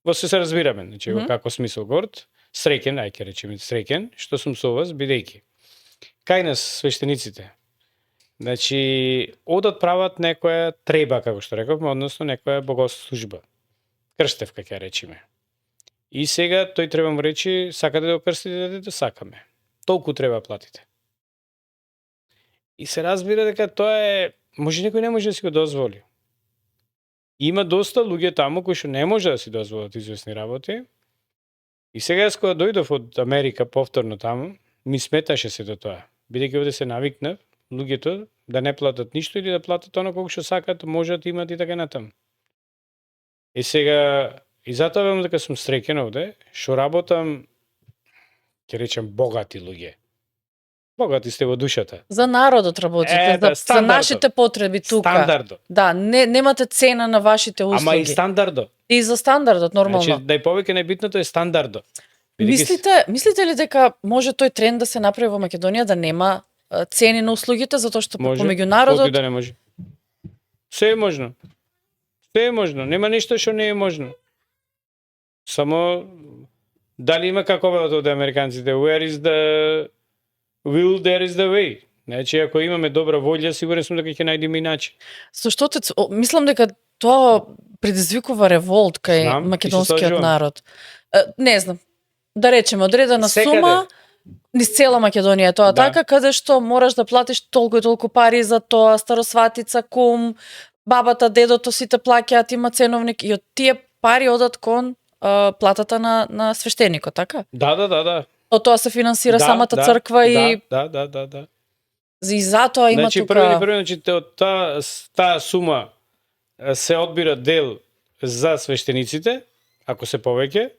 во се разбираме, значи, во како смисол горд, среќен, ај ќе речеме среќен, што сум со вас, бидејќи кај нас свештениците, значи, одат прават некоја треба, како што рековме, односно некоја богослужба. Крштевка, ќе речеме. И сега тој треба му речи, сакате да го крстите детето, сакаме. Толку треба платите. И се разбира дека тоа е, може некој не може да си го дозволи. Има доста луѓе таму кои што не може да си дозволат известни работи. И сега јас кога дојдов од Америка повторно таму, ми сметаше се до тоа. Бидејќи овде се навикнав луѓето да не платат ништо или да платат оно колку што сакат, можат имат и така натаму. И сега, и затоа велам дека сум среќен овде, што работам, ќе речем, богати луѓе. Богати сте во душата. За народот работите, за нашите потреби тука. Стандардо. Да, немате цена на вашите услуги. Ама и стандардо. И за стандардот, нормално. Значи, најповеќе најбитното е стандардо. Мислите ли дека може тој тренд да се направи во Македонија, да нема цени на услугите, затоа што помеѓу народот... Може, да не може. Се е можно. Се е можно. Нема ништо што не е можно. Само, дали има како велат од американците, where is the will, there is the way. Значи, ако имаме добра волја, сигурен сум дека ќе најдеме и начин. Зашто мислам дека тоа предизвикува револт кај македонскиот народ. Не знам. Да речеме, одредена сума, низ цела Македонија е тоа така, каде што мораш да платиш толку и толку пари за тоа, старосватица, кум, бабата, дедото, сите плаќаат, има ценовник и од тие пари одат кон платата на свештеникот, така? Да. Од тоа се финансира самата црква и... Да. И затоа има значи, тука... Значи, од таа сума се одбира дел за свештениците, ако се повеќе,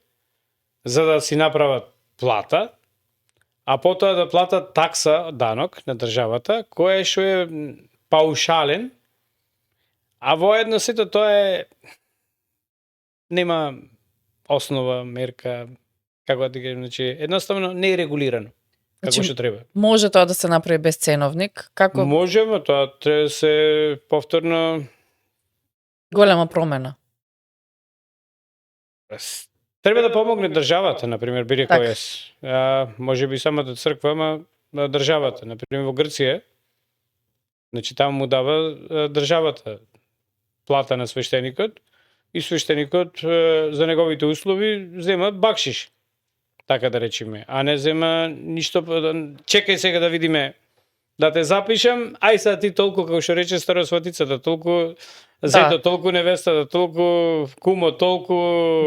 за да си направат плата, а потоа да платат такса, данок на државата, кој што е паушален А воедно сето тоа е нема основа, мерка, како да ти кажам, значи едноставно не е регулирано како Значи, што треба. Може тоа да се направи без ценовник, како Можеме, тоа треба да се повторно голема промена. треба да помогне државата, на пример, биде Така. кој јас. Може би самата црква, ама државата, на пример во Грција, значи таму му дава државата плата на свештеникот и свештеникот за неговите услови зема бакшиш, така да речеме, а не зема ништо. Чекај сега да видиме да те запишам, ај сега ти толку, како што рече старосватицата, толку зето, толку невестата, толку кумо, толку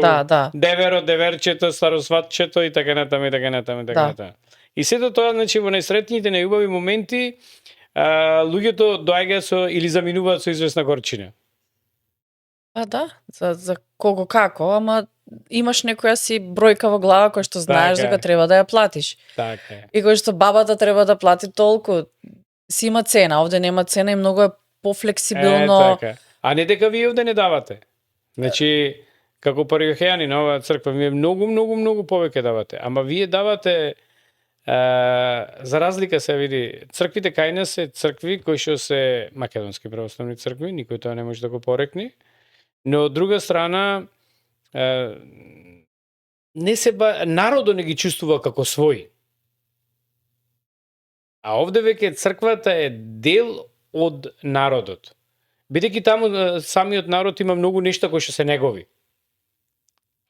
Да. деверо, деверчето, старосватчето и така натаму и така натаму и така натаму. И сето тоа, значи, во најсретните, најубави моменти, луѓето доаѓаат со или заминуваат со известна горчина. Да, за кого како, ама имаш некоја си бројка во глава која што знаеш Така е. дека треба да ја платиш. Така е. И кој што бабата треба да плати толку, си има цена, овде нема цена и многу е пофлексибилно. Така. А не дека вие овде не давате. Значи, како париохејани на оваа црква, вие многу повеќе давате. Ама вие давате, за разлика се види, црквите кај нас се цркви кои што се македонски православни цркви, никој тоа не може да го порекне. Но од друга страна, не се народот не ги чувствува како своји. А овде веќе црквата е дел од народот. Бидејќи таму самиот народ има многу нешта кои што се негови.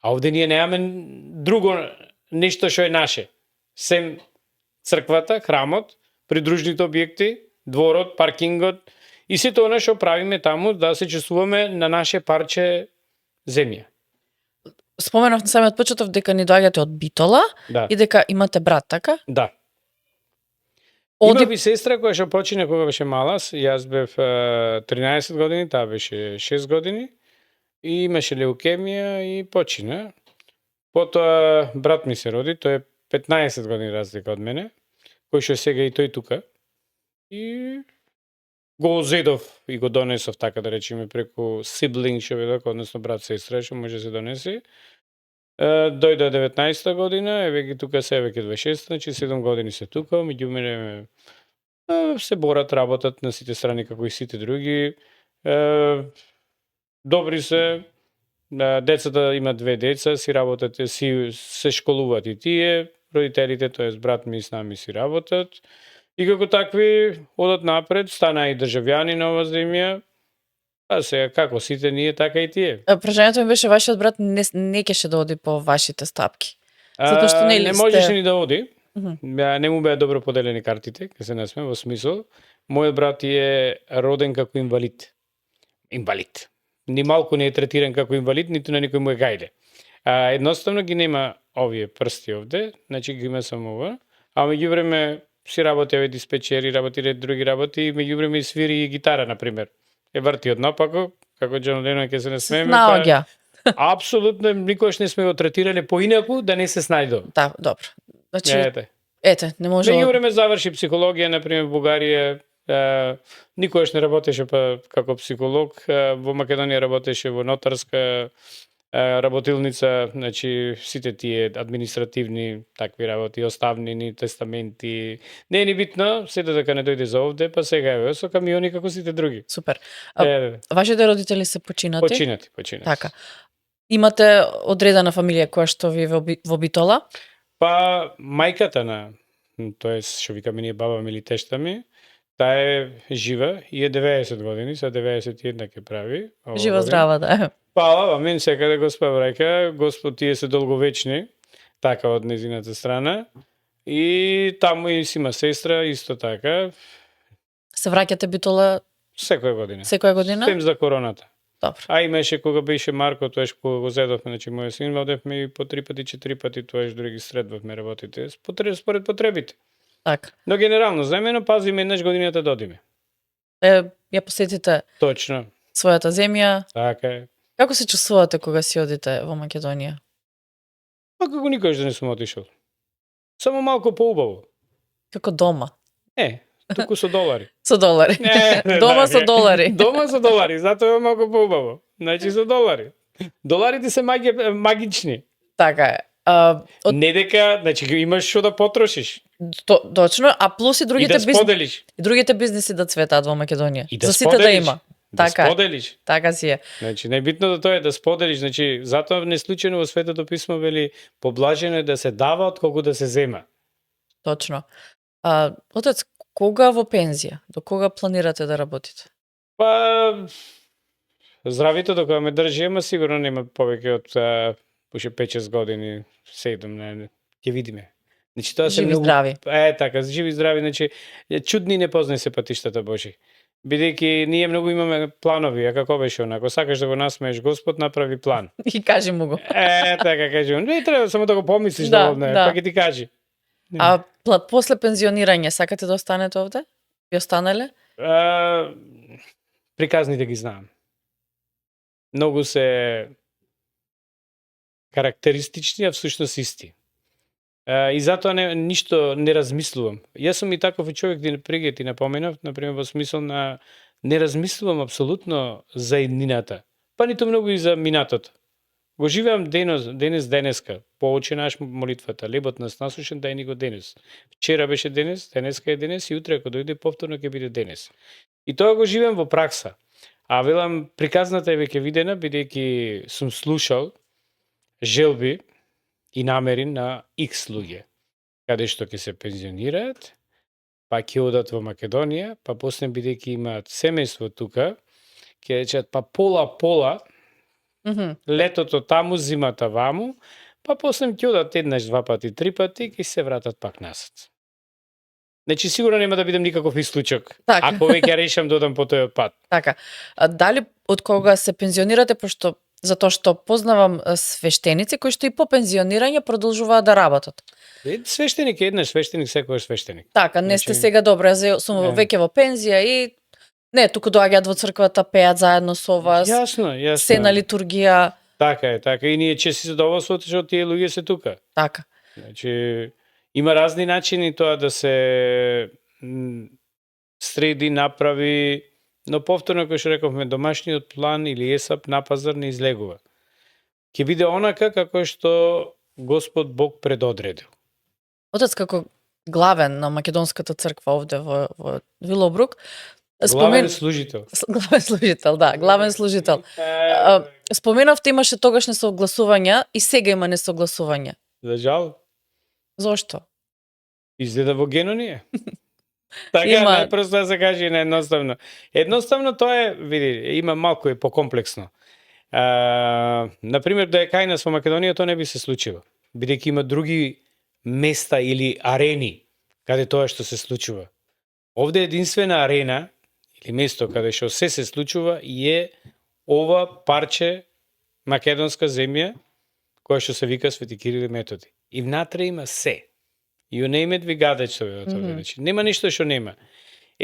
А овде ние немаме друго нешто што е наше. Сем црквата, храмот, придружните објекти, дворот, паркингот и сето она што правиме таму да се чувствуваме на наше парче земја. Споменав на самиот почеток дека ни доаѓате од Битола Да. и дека имате брат, така? Да. Оди Имав и сестра која што почина кога беше мала, јас бев 13 години, таа беше 6 години и имаше леукемија и почина. Потоа брат ми се роди, тој е 15 години разлика од мене, кој што сега и тој тука. И го зедов и го донесов, така да речеме, преку сиблинг, што ведок, односно брат сестра, што може да се донесе. Дојде 19 година, еве ги тука се веќе 26, значи 7 години се тука, меѓу мене се борат, работат на сите страни како и сите други. Добри се, децата имат 2 деца, си работат, си се школуваат и тие, родителите, тоест брат ми с нами си работат. И како такви одат напред, стана и државјани на оваа земја. А сега како сите ние, така и тие. Прашањето ми беше вашиот брат не кеше да оди по вашите стапки. Затоа што не можеше ни да оди. Мгм. Не му беа добро поделени картите, ке се насмеам, во смисол. Мојот брат е роден како инвалид. Инвалид. Ни малку не е третиран како инвалид, ниту на никој му е гајле. Едноставно ги нема овие прсти овде, значи ги има само ова. А меѓувреме си работи овие диспечери, работи други работи, и меѓувреме и свири и гитара, например. Е врти од напако, како Џон Ленон, ке се насмееме. Снаоѓа. Апсолутно никогаш не сме го третирале поинаку да не се снајдо. Да, добро. Значи, Ете. не може. Меѓувреме заврши психологија, например, во Бугарија, никогаш не работеше како психолог, во Македонија работеше во нотарска работилница, значи сите тие административни такви работи, оставнини, тестаменти, не е ни битно, се додека не дојде за овде, па сега е со камиони како сите други. Супер. Вашите родители се починати? Починати. Така. Имате одредена фамилија која што ви во Битола? Па мајката на, тоест што викаме ние баба ми или тешта ми, таа е жива и е 90 години, са 91 ќе прави. Жива здрава, да. Па, амен секаде Господ браќа, Господ тие се долговечни, така од незината страна. И таму и си има сестра, исто така. Се враќате Битола секоја година. Секоја година? Сем за короната. Добро. А имаше кога беше Марко, тоеш кога го зедовме, значи мојот син, одевме и по 3 пати, 4 пати, тоеш други средвавме работите, според потребите. Така. Но генерално земено пазиме еднаш годината да одиме. Ја посетите Точно. својата земја. Така е. Како се чувствувате кога си одите во Македонија? Па како никогаш да не сум отишол. Само малку поубаво. Како дома? туку со долари. Со долари. Дома со долари. Дома со долари, затоа е малку поубаво. Значи со долари. Доларите се магични. Така е. Не дека, значи имаш што да потрошиш Точно, а плюс и и другите да споделиш. и другите бизниси да цветаат во Македонија. И да За сите да споделиш. има. Да Така е. споделиш. Така си е. Значи, најбитното тоа е да споделиш. Значи, затоа не случајно во Светото писмо вели поблажено е да се дава отколку да се зема. Точно. Отец, кога во пензија? До кога планирате да работите? Па, здравито докога ме држи, ама сигурно нема повеќе од уште 5-6 години, 7, не, ќе видиме. Значи, тоа се Живи многу... здрави. Така, живи здрави, значи, чудни не познай се патиштата Божи. Бидејќи ние многу имаме планови, а како беше онако, сакаш да го насмееш Господ, направи план. И кажи му го. Така кажи, не треба само да го помислиш Да, доволно, да. па ќе ти кажи. А после пензионирање сакате да останете овде? Би останале? Приказните ги знам. Многу се карактеристични, а всушност исти. И затоа ништо не размислувам. Јас сум и таков човек, преге ти напоменав, например во смисол на не размислувам апсолутно за иднината, па ниту многу и за минатото. Го живеам денеска, поучи наш молитвата, лебот нас насушен, дај ни го денес. Вчера беше денес, денеска е денес и утре ако дојде повторно ќе биде денес. И тоа го живеам во пракса. А велам, приказната е веќе видена, бидејќи сум слушал желби и намери на X луѓе, каде што ќе се пензионираат, па ќе одат во Македонија, па после бидејќи имаат семејство тука, ќе речат па пола, летото таму, зимата ваму, па после ќе одат еднаш, 2 пати, 3 пати, ќе се вратат пак назад. Значи сигурно нема да бидам никаков исклучок, Така. ако веќе решам да одам по тој пат. Така. Дали од кога се пензионирате, пошто затоа што познавам свештеници кои што и по пензионирање продолжуваат да работат. Свештеник е еднаш свештеник, секојаш свештеник. Така, не сте Значи- сега добро, јас сум веќе во пензија и не, туку доаѓаат во црквата, пеат заедно со вас, Јасно. се на литургија, Така е, така. И ние чести задоволството што тие луѓе се тука. така. Значи, има разни начини тоа да се среди, направи, но повторно, кој што рековме, домашниот план или ЕСАП на пазар не излегува. Ќе биде онака како што Господ Бог предодредил. Отец како главен на македонската црква овде во Вилобрук, Главен служител. главен служител, да, главен служител. Споменавте имаше тогаш несогласувања и сега има несогласувања. За жал, Зошто? изгледа во генонија. Така, Има- најпросто да се каже и наједноставно. Едноставно тоа е, види, има малку е покомплексно. Например, да е кај нас во Македонија, тоа не би се случило. Бидејќи има други места или арени каде тоа што се случува. Овде единствена арена или место каде што се случува е ова парче македонска земја која што се вика Свети Кирил и Методи. И внатре има се. You name it, we got it, што ви значи, нема ништо што нема.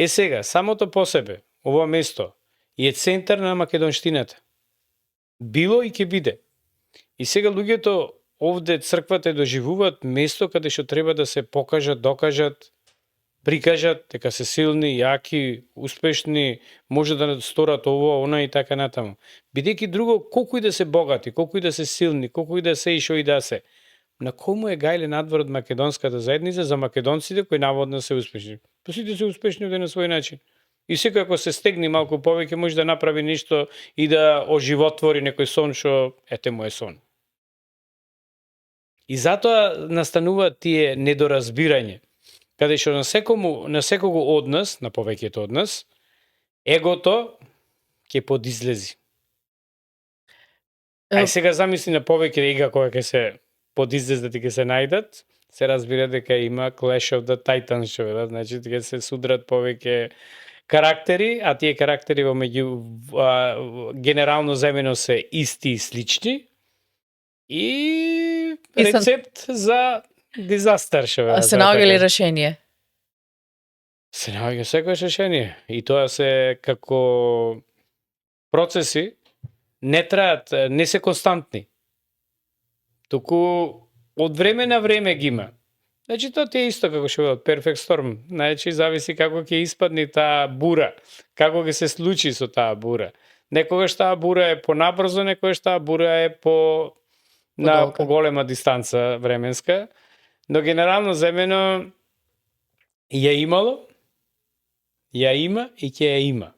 Сега, самото по себе, ова место е центар на македонштината. Било и ќе биде. И сега луѓето овде црквата доживуваат место каде што треба да се покажат, докажат, прикажат дека се силни, јаки, успешни, може да сторат ово, она и така натаму. Бидејќи друго, колку и да се богати, колку и да се силни, колку и да се и шо и да се, на кому е гајле надвор од македонската заедница за македонците кои наводно се успешни. Па сите се успешни на свој начин. И секој ако се стегне малку повеќе може да направи нешто и да оживотвори некој сон што ете му е сон. И затоа настануваат тие недоразбирање, каде што на секого од нас, на повеќето од нас, егото ќе подизлези. Ај сега замисли на повеќе ега која ќе се подизлезат и ќе се најдат, се разбира дека има Clash of the Titans, што велат, значи ќе се судрат повеќе карактери, а тие карактери во меѓу генерално земено се исти и слични и рецепт за дизастер, што велат. се наоѓа ли решение? Се наоѓа секојаш решение. И тоа се како процеси не траат, не се константни. Туку од време на време ги има. Значи тоа ти е исто како што велат perfect storm. Значи зависи како ќе испадне таа бура, како ќе се случи со таа бура. Некогаш таа бура е понабрзо, некогаш таа бура е на Подолга. поголема дистанца временска, но генерално земено ја имало, ја има и ќе ја има.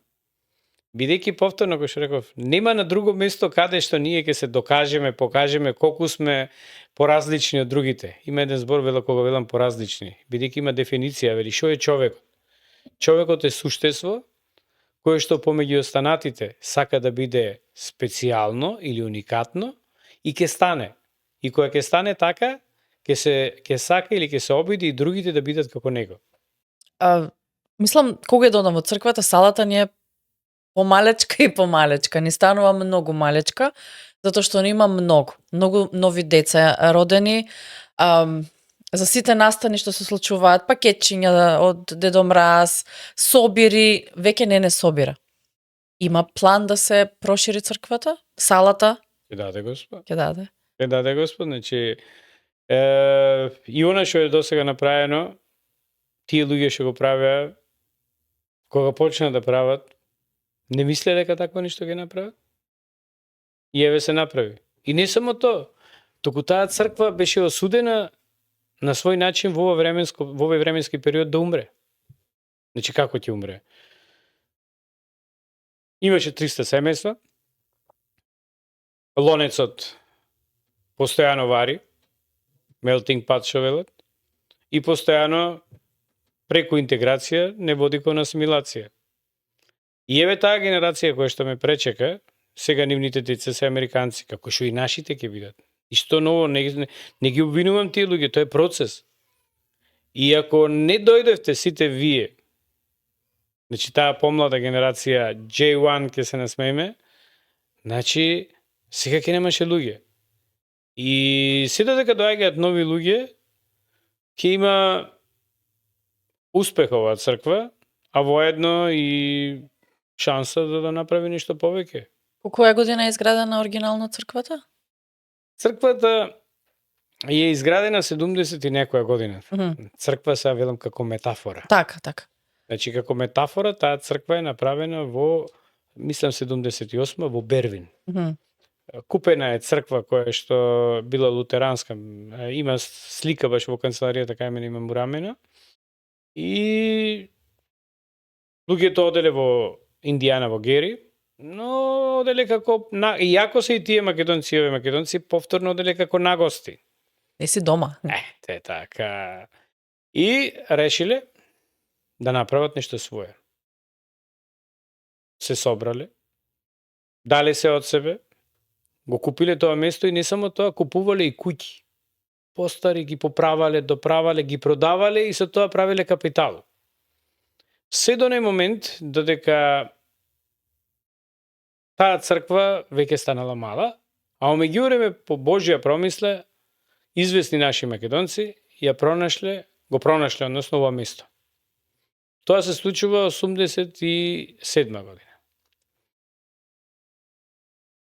Бидејќи повторно, кој што реков, нема на друго место каде што ние ќе се докажеме, покажеме колку сме поразлични од другите. Има еден збор вело кога велам поразлични, бидејќи има дефиниција, вели што е човекот? Човекот е суштество кое што помеѓу останатите сака да биде специјално или уникатно и ќе стане. И кога ќе стане така, ќе сака или ќе се обиди и другите да бидат како него. Мислам, кога додам во црквата, салата ни е помалечка и помалечка. Ни станува многу малечка, затоа што не има многу нови деца родени. За сите настани што се случуваат, пакетчиња од Дедо Мраз, собири, веќе не собира. Има план да се прошири црквата? Салата? Ќе даде Господ. Ќе даде. Ќе даде Господ, значи и она што е досега направено, тие луѓе што го правеа, кога почнаа да прават, не мисле дека такво нешто ќе направат? И еве се направи. И не само тоа, туку таа црква беше осудена на свој начин во овој временски период да умре. Значи како ќе умре? Имаше 300 семејства, лонецот постојано вари, melting pot што велат, и постојано преку интеграција не води кон асимилација. И еве таа генерација која што ме пречека, сега нивните деца се американци, како што и нашите ќе бидат. И што ново, не ги обвинувам тие луѓе, тоа е процес. И ако не дојдевте сите вие, значи таа помлада генерација J1 ќе се насмееме, значи сега ќе немаше луѓе. И се додека доаѓаат нови луѓе, ќе има успех оваа црква, а воедно и шанса да направи нешто повеќе. По која година е изградена оригинално црквата? Црквата е изградена 70 и некоја година. Црква се велам како метафора. Така. Значи како метафора таа црква е направена во, мислам 78 во Бервин. Купена е црква која што била лутеранска. Има слика баш во канцеларијата кај мене имам урамена. И луѓето оделе во Индијана во Гери, но оделе како иако се и тие македонци повторно оделе како нагости. Не си дома. Те така. И решиле да направат нешто свое. Се собрале, дале се од себе, го купиле тоа место и не само тоа, купувале и куќи. Постари ги поправале, доправале, ги продавале и со тоа правиле капитал. Се до нај момент додека таа црква веќе станала мала, а омеѓувреме по Божја промисла известни наши македонци го пронашле односно ова место. Тоа се случува 87 година.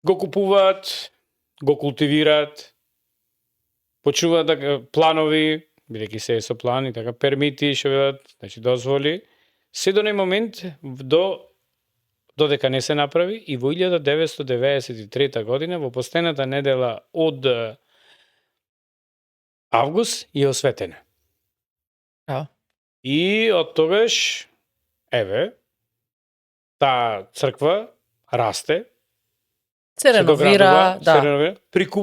Го купуваат, го култивираат, почнуваат да планови, бидејќи се е со план и така пермити, што велат, значи дозволи, се до нај момент додека не се направи и во 1993 година во последната недела од август е осветена. И од тогаш, еве, таа црква расте, се реновира,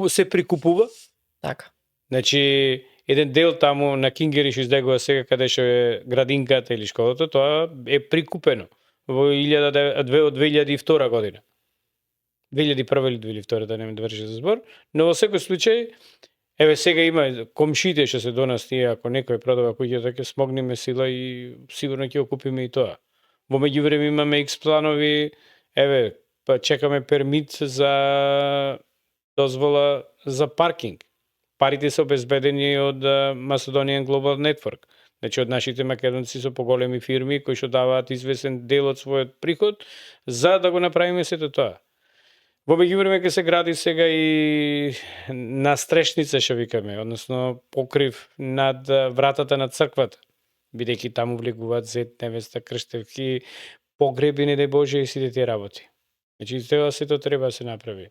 се прикупува. Така. Значи, еден дел таму на Кингериш издегува сега каде што е градинката или школата, тоа е прикупено во 2002 година. 2001 или 2002, да не ме доврши за збор, но во секој случај, еве сега има комшите што се до нас тие, ако некој продава куќата, ќе смогнеме сила и сигурно ќе го купиме и тоа. Во меѓувреме имаме X планови, еве, па чекаме пермит за дозвола за паркинг. Парите се обезбедени од Macedonian Global Network. Значи од нашите македонци со поголеми фирми кои што даваат известен дел од својот приход за да го направиме сето тоа. Во меѓувреме ќе се гради сега и настрешница, што викаме, односно покрив над вратата на црквата, бидејќи таму влегуваат зет, невеста, крштевки, погреби, не дај Боже, и сите тие работи. Значи, тоа сето треба да се направи.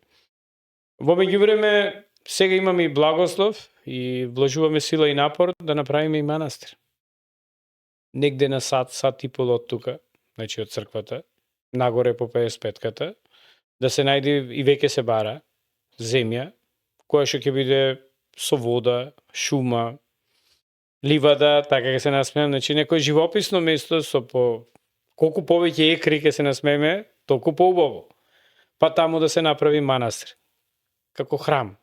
Во меѓувреме, сега имаме и благослов и вложуваме сила и напор да направиме и манастир. Негде на сат и пол од тука, значи од црквата, нагоре по 55-ката, да се најде и веќе се бара земја, која што ќе биде со вода, шума, ливада, така ќе се насмеем, значи некој живописно место со колку повеќе екри ќе се насмееме, толку поубаво. Па таму да се направи манастир, како храм,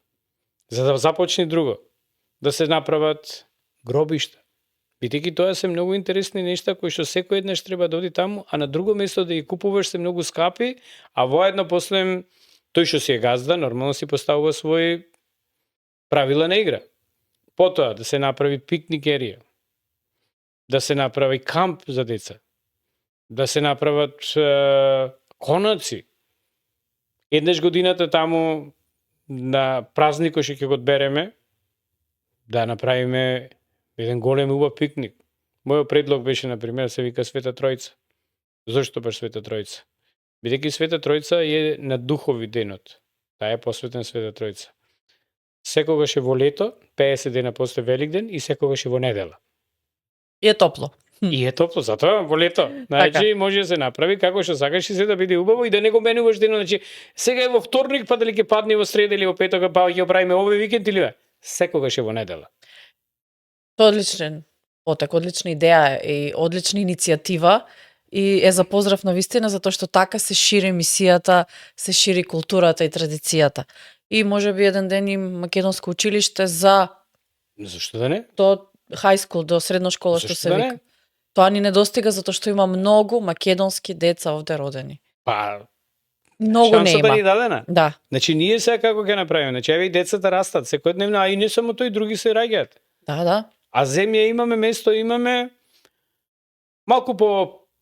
за да започне друго, да се направат гробишта. Бидејќи тоа се многу интересни нешта кои што секој еднаш треба да оди таму, а на друго место да ги купуваш се многу скапи, а воедно после тој што си е газда, нормално си поставува своји правила на игра. Потоа да се направи пикникерија, да се направи камп за деца, да се направат конаци. Еднаш годината таму на празникот што ќе го одбереме, да направиме еден голем убав пикник. Мојот предлог беше, например, да се вика Света Тројца. Зошто баш Света Тројца? Бидејќи Света Тројца е на духови денот. Таа е посветен Света Тројца. Секогаш е во лето, 50 дена после Великден и секогаш е во недела. И е топло. И е топло, затоа во лето. Значи може да се направи како што сакаш и се да биде убаво и да не го менуваш денот. Значи сега е во вторник, па дали ќе падне во среда или во петок, па ќе го правиме овој викенд или не? Секогаш е во недела. Тоа е одличен потек, одлична идеја и одлична иницијатива и е за поздрав на вистина затоа што така се шири мисијата, се шири културата и традицијата. И можеби еден ден и македонско училиште за Зошто да не? до high school, до средна школа што Зошто се да вика. не? Тоа ни недостига затоа што има многу македонски деца овде родени. Па Многу не шансата има. ни дадена. Да. Значи ние сега како ќе направиме? Значи еве и децата растат секојдневно, а и не само тој, други се раѓаат. Да. А земја имаме, место имаме, малку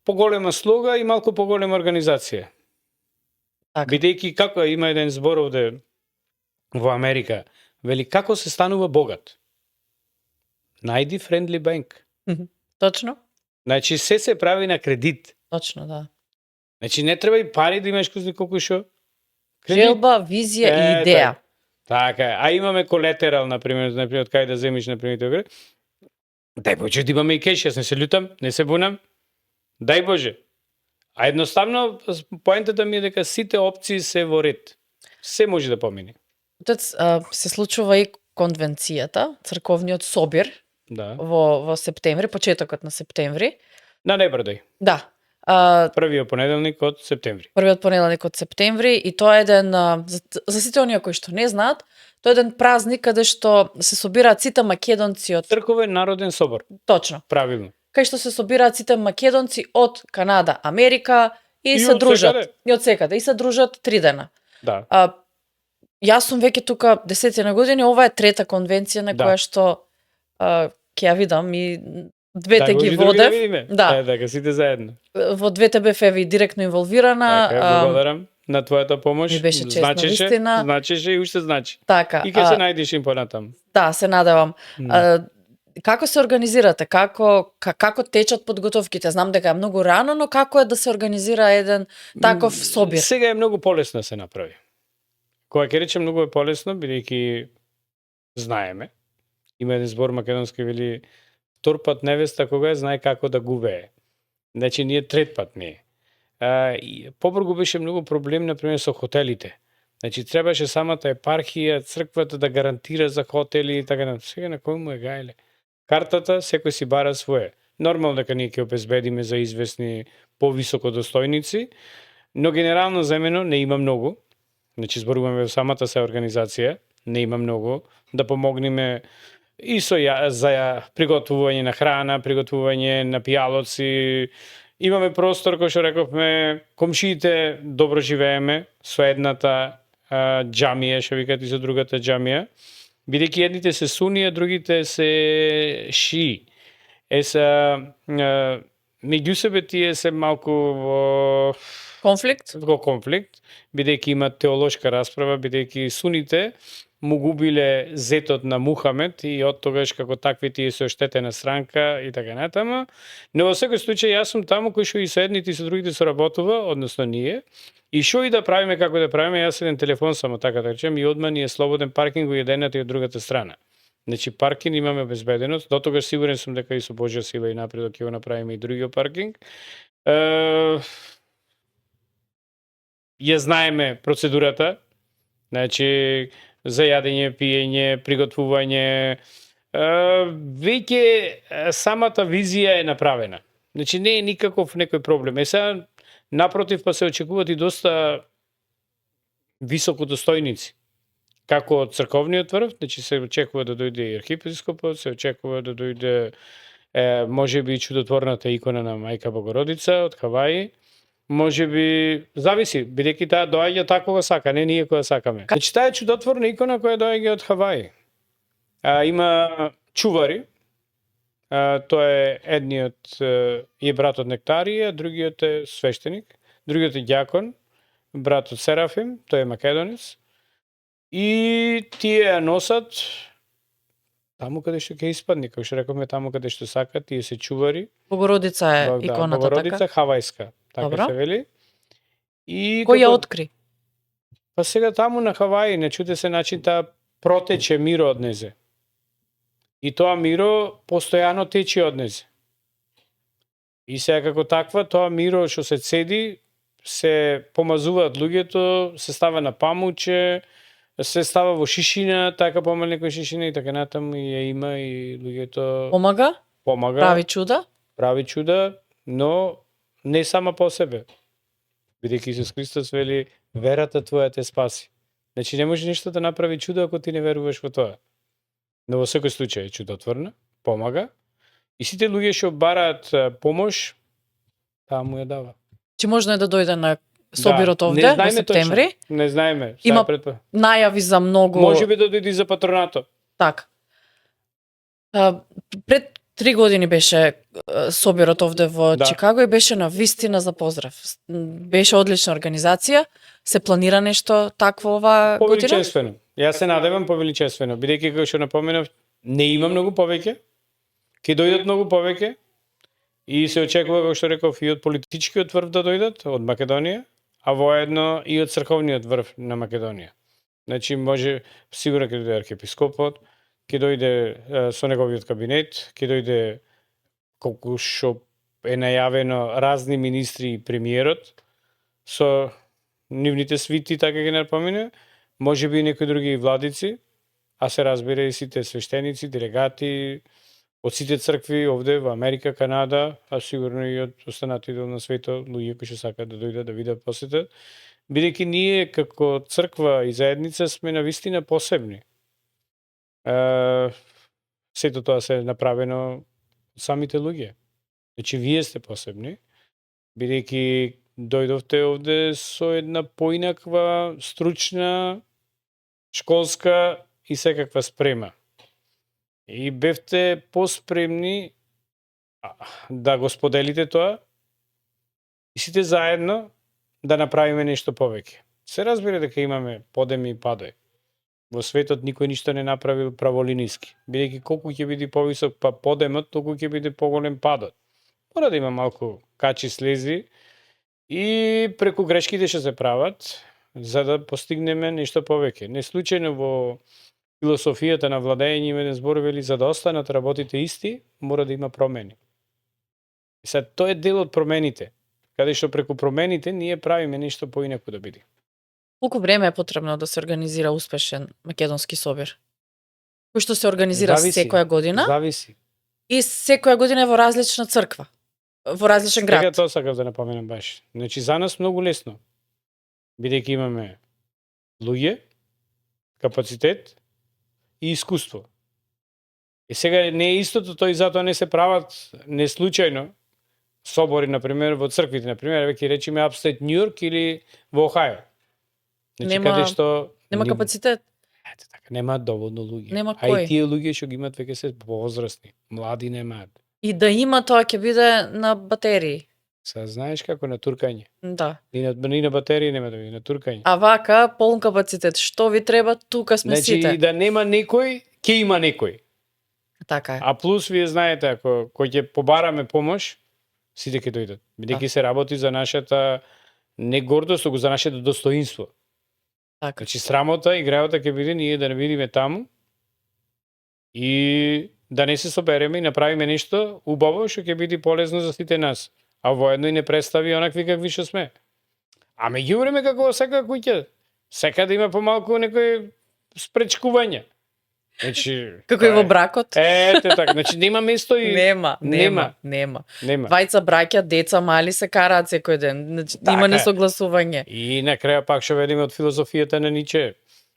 поголема слога и малку поголема организација. Така. Бидејќи како има еден збор овде во Америка, вели како се станува богат? Најди friendly bank. Точно? Значи се прави на кредит. Точно, да. Значи не треба и пари да имаш кој колку шо. Желба, визија и идеја. Така е. А имаме колетерал, например, од кај да земиш, например, тоа. Дај Боже да имаме и кеш, јас не се лутам, не се бунам. Дај Боже. А едноставно, поентата ми е дека сите опции се во ред. Се може да помине. Отец, се случува и конвенцијата, црковниот собир, Да. во септември, почетокот на септември. На Небрдој. Да. Првиот понеделник од септември. Првиот понеделник од септември и тоа е еден, за сите оние кои што не знаат, тоа е еден празник каде што се собираат сите македонци од... Црковен народен собор. Точно. Правилно. Кај што се собираат сите македонци од Канада, Америка и се од дружат. секаде. И од секаде. И се дружат 3 дена. Да. Јас сум веќе тука 10 на години, ова е трета конвенција на Да. која што ќе ја видам и двете Дај ги Боже, други да водев. видиме. Да. Така, сите заедно. Во двете бев еви директно инволвирана. Така, благодарам на твојата помош. ми беше чест, навистина. Значеше и уште значи. Така. И ќе се најдеш им понатаму. Да, се надевам. Како се организирате? Како течат подготовките? Знам дека е многу рано, но како е да се организира еден таков собир? Сега е многу полесно да се направи. Кога ќе речем многу е полесно, бидејќи знаеме. Има еден збор македонски вели втор пат невеста кога е знае како да гувее. Значи ние трет пат не. Побргу беше многу проблем например со хотелите. Значи требаше самата епархија, црквата да гарантира за хотели и така. Сега на кој му е гајле? Картата секој си бара свое. Нормално дека ние ќе обезбедиме за известни повисоко достојници, но генерално земено не има многу. Значи зборуваме во самата се организација, не има многу да помогнеме и за приготвување на храна, приготвување на пијалоци. Имаме простор кој што рековме, комшиите добро живееме со едната џамија, што викат и со другата џамија. Бидејќи едните се суни, а другите се шии. Меѓу себе тие се малку во Конфликт? Во конфликт, бидејќи има теолошка расправа, бидејќи суните му губиле зетот на Мухамед и од тогаш како такви тие се оштетена странка и така натаму. Но во секој случај јас сум таму кој што и со едните и со другите соработува, односно ние. И што и да правиме, како да правиме, јас еден телефон само така да речем и одма ни е слободен паркинг во едната и од другата страна. Значи паркинг имаме обезбеденост, до тогаш сигурен сум дека и со Божја сила и напредок ќе го направиме и другиот паркинг. Ја знаеме процедурата, значи за јадење, пиење, приготвување, веќе самата визија е направена. Значи не е никаков некој проблем. Сега напротив па се очекуваат и доста високодостојници. Како од црковниот врв, значи се очекува да дојде и архиепископот, се очекува да дојде можеби чудотворната икона на Мајка Богородица од Хаваи. Можеби зависи, бидејќи таа доаѓа така кога сака, не ние кога сакаме. Значи таа е чудотворна икона која доаѓа од Хаваи. Има чувари. Тоа е едниот е братот Нектарија, другиот е свештеник, другиот е ѓакон, братот Серафим, тој е македонец. И тие ја носат таму каде што ќе испадне, како што рековме, таму каде што сакат, тие се чувари. Богородица е иконата, Богородица така? хавајска, така Добро. се вели. И Кој ја откри? Па сега таму на Хаваи, не чуте се начин таа протече миро од незе. И тоа миро постојано тече од незе. И сега како таква, тоа миро што се цеди, се помазуваат луѓето, се става на памуче, се става во шишина, така помале некој шишина и така натаму и ја има и луѓето Помага? помага, Прави чуда? но не сама по себе. Бидејќи Исус Христос вели, верата твоја те спаси. Значи не може ништо да направи чудо ако ти не веруваш во тоа. Но во секој случај е чудотворна, помага. И сите луѓе што бараат помош, таа му ја дава. Че можно е да дојде на собирот не овде во знаеме септември. Точно, не знаеме. Има најави за многу... Може би да дојде и за патронато. Така. Пред 3 години беше собирот овде во Да. Чикаго и беше на вистина за поздрав. Беше одлична организација. Се планира нешто такво оваа година? Повеличествено. Јас се надевам повеличествено, бидејќи како што напоменав, не има многу повеќе. Ќе дојдат многу повеќе и се очекува, како што реков, и од политичкиот врв да дојдат од Македонија, а воедно и од црковниот врв на Македонија. Значи може сигурно ќе дојде архиепископот, ќе дојде со неговиот кабинет, ќе дојде колку што е најавено разни министри и премиерот со нивните свити, така ги напомина, може би и некои други владици, а се разбира и сите свештеници, делегати од сите цркви овде во Америка, Канада, а сигурно и од останатите дел на светот, луѓе кои што сакаат да дојдат да видат, посетат, бидејќи ние како црква и заедница сме на вистина посебни. Сето тоа се направено од самите луѓе. Значи вие сте посебни, бидејќи дојдовте овде со една поинаква стручна, школска и секаква спрема. И бевте поспремни да го споделите тоа и сите заедно да направиме нешто повеќе. Се разбира дека имаме подеми и падои. Во светот никој ништо не направил праволиниски, бидејќи колку ќе биде повисок подемот, толку ќе биде поголем падот. Мора да има малку качи слези и преку грешките што се прават, за да постигнеме нешто повеќе. Не случајно во философијата на владење има еден збор вели за да останат работите исти, мора да има промени. И сега тоа е дел од промените, каде што преку промените ние правиме нешто поинаку да биде. Колку време е потребно да се организира успешен македонски собир? Кој што се организира секоја година Зависи. и секоја година е во различна црква, во различен Сега град. тоа сакав да напоменам баш. Значи за нас многу лесно, бидејќи имаме луѓе, капацитет и искуство. И сега не е истото, тој затоа не се прават неслучајно собори, например, во црквите, например, веќе речеме Upstate New York или во Охајо. Значи, каде што Нема капацитет. Ете така, немаат доволно луѓе. Нема А и кој. тие луѓе што ги имаат веќе се возрастни, млади немаат. И да има тоа ќе биде на батерии. Са знаеш како на туркање. Да. Ни на батерии нема да биде, на туркање. А вака, полн капацитет, што ви треба, тука сме Значи сите. да нема некој, ќе има некој. Така е. А плюс вие знаете, ако кој ќе побараме помош, сите ќе дојдат. Бидејќи се работи за нашата не гордост, туку за нашето достоинство. Така. Значи срамота и греota ќе биде ние да не бидиме таму и да не се собереме и направиме нешто убаво што ќе биде полезно за сите нас. А воедно и не представи онакви какви што сме. А меѓувреме како во секоја куќа, сека да има помалку некој спречкување. Значи Како и во бракот? Ете така, значи нема место и Нема. Нема. Двајца браќа, деца мали се караат секој ден. Значи Така има е. несогласување. И на крај пак што велиме од филозофијата на Ниче,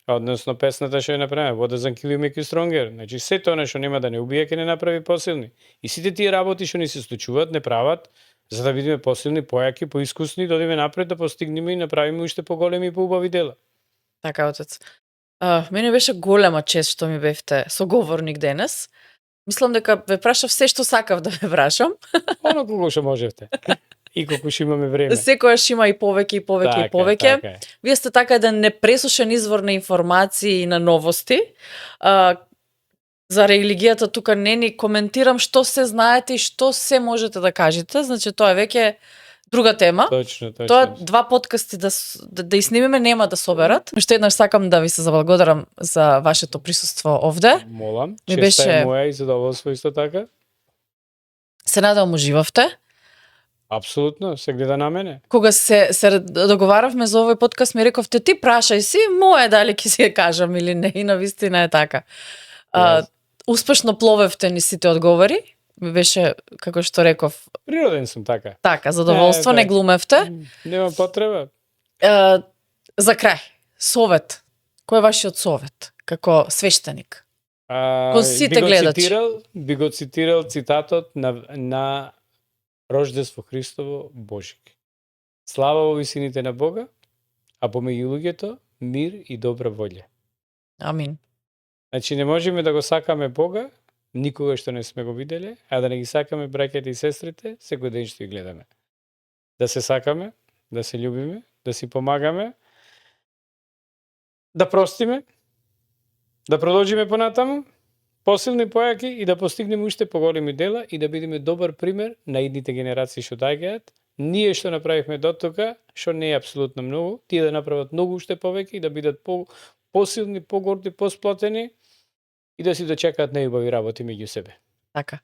односно песната што ја направи, What doesn't kill you make you stronger. Значи сето она што нема да не убие ќе не направи посилни. И сите тие работи што ни се случуваат не прават за да бидеме посилни, појаки, поискусни, да одиме напред, да постигнеме и направиме уште поголеми и поубави дела. Така, отец. Мене беше голема чест што ми бевте соговорник денес. Мислам дека ве прашав се што сакав да ве прашам. Оно колку што можевте. И колку што имаме време. Секојаш има и повеќе и повеќе и повеќе. Така е. Вие сте така еден непресушен извор на информации и на новости. За религијата тука не ни коментирам што се знаете и што се можете да кажете. Значи тоа е веќе друга тема. Точно. Тоа два подкасти да снимиме нема да соберат. Уште еднаш сакам да ви се заблагодарам за вашето присуство овде. Молам, Ми честа беше- е моја и задоволство исто така. Се надевам уживавте. Апсолутно, се гледа на мене. Кога се договаравме за овој подкаст, ми рековте ти прашај си, моје дали ќе си ја кажам или не, и навистина е така. Успешно пловевте ни сите одговори. Ми беше, како што реков, Природен сум така. така, задоволство, Не, не глумевте. Нема потреба. За крај, совет. Кој е вашиот совет како свештеник? Кон сите гледачи. Би го цитирал цитатот на Рождество Христово Божик. Слава во висините на Бога, а помеѓу луѓето мир и добра волја. Амин. Значи не можеме да го сакаме Бога, никога што не сме го виделе, а да не ги сакаме браќите и сестрите, секој ден што ги гледаме. Да се сакаме, да се љубиме, да си помагаме, да простиме, да продолжиме понатаму, посилни, појаки и да постигнеме уште поголеми дела и да бидеме добар пример на идните генерации што доаѓаат. Ние што направивме до тука, што не е апсолутно многу, тие да направат многу уште повеќе и да бидат посилни, погорди, посплотени и да си дочекаат најубави работи меѓу себе. Така.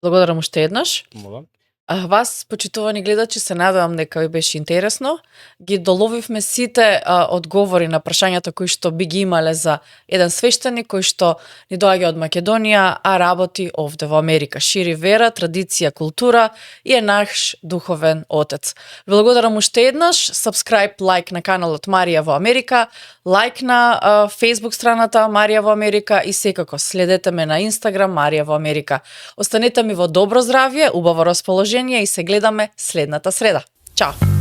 Благодарам уште еднаш. Молам. А вас, почитувани гледачи, се надевам дека ви беше интересно. Ги доловивме сите одговори на прашањата кои што би ги имале за еден свештеник кој што ни доаѓа од Македонија, а работи овде во Америка. Шири вера, традиција, култура и е наш духовен отец. Благодарам уште еднаш. Subscribe, лайк на каналот Марија во Америка, лайк на Facebook страната Марија во Америка и секако следете ме на Instagram Марија во Америка. Останете ми во добро здравје, убаво расположение и се гледаме следната среда. Чао!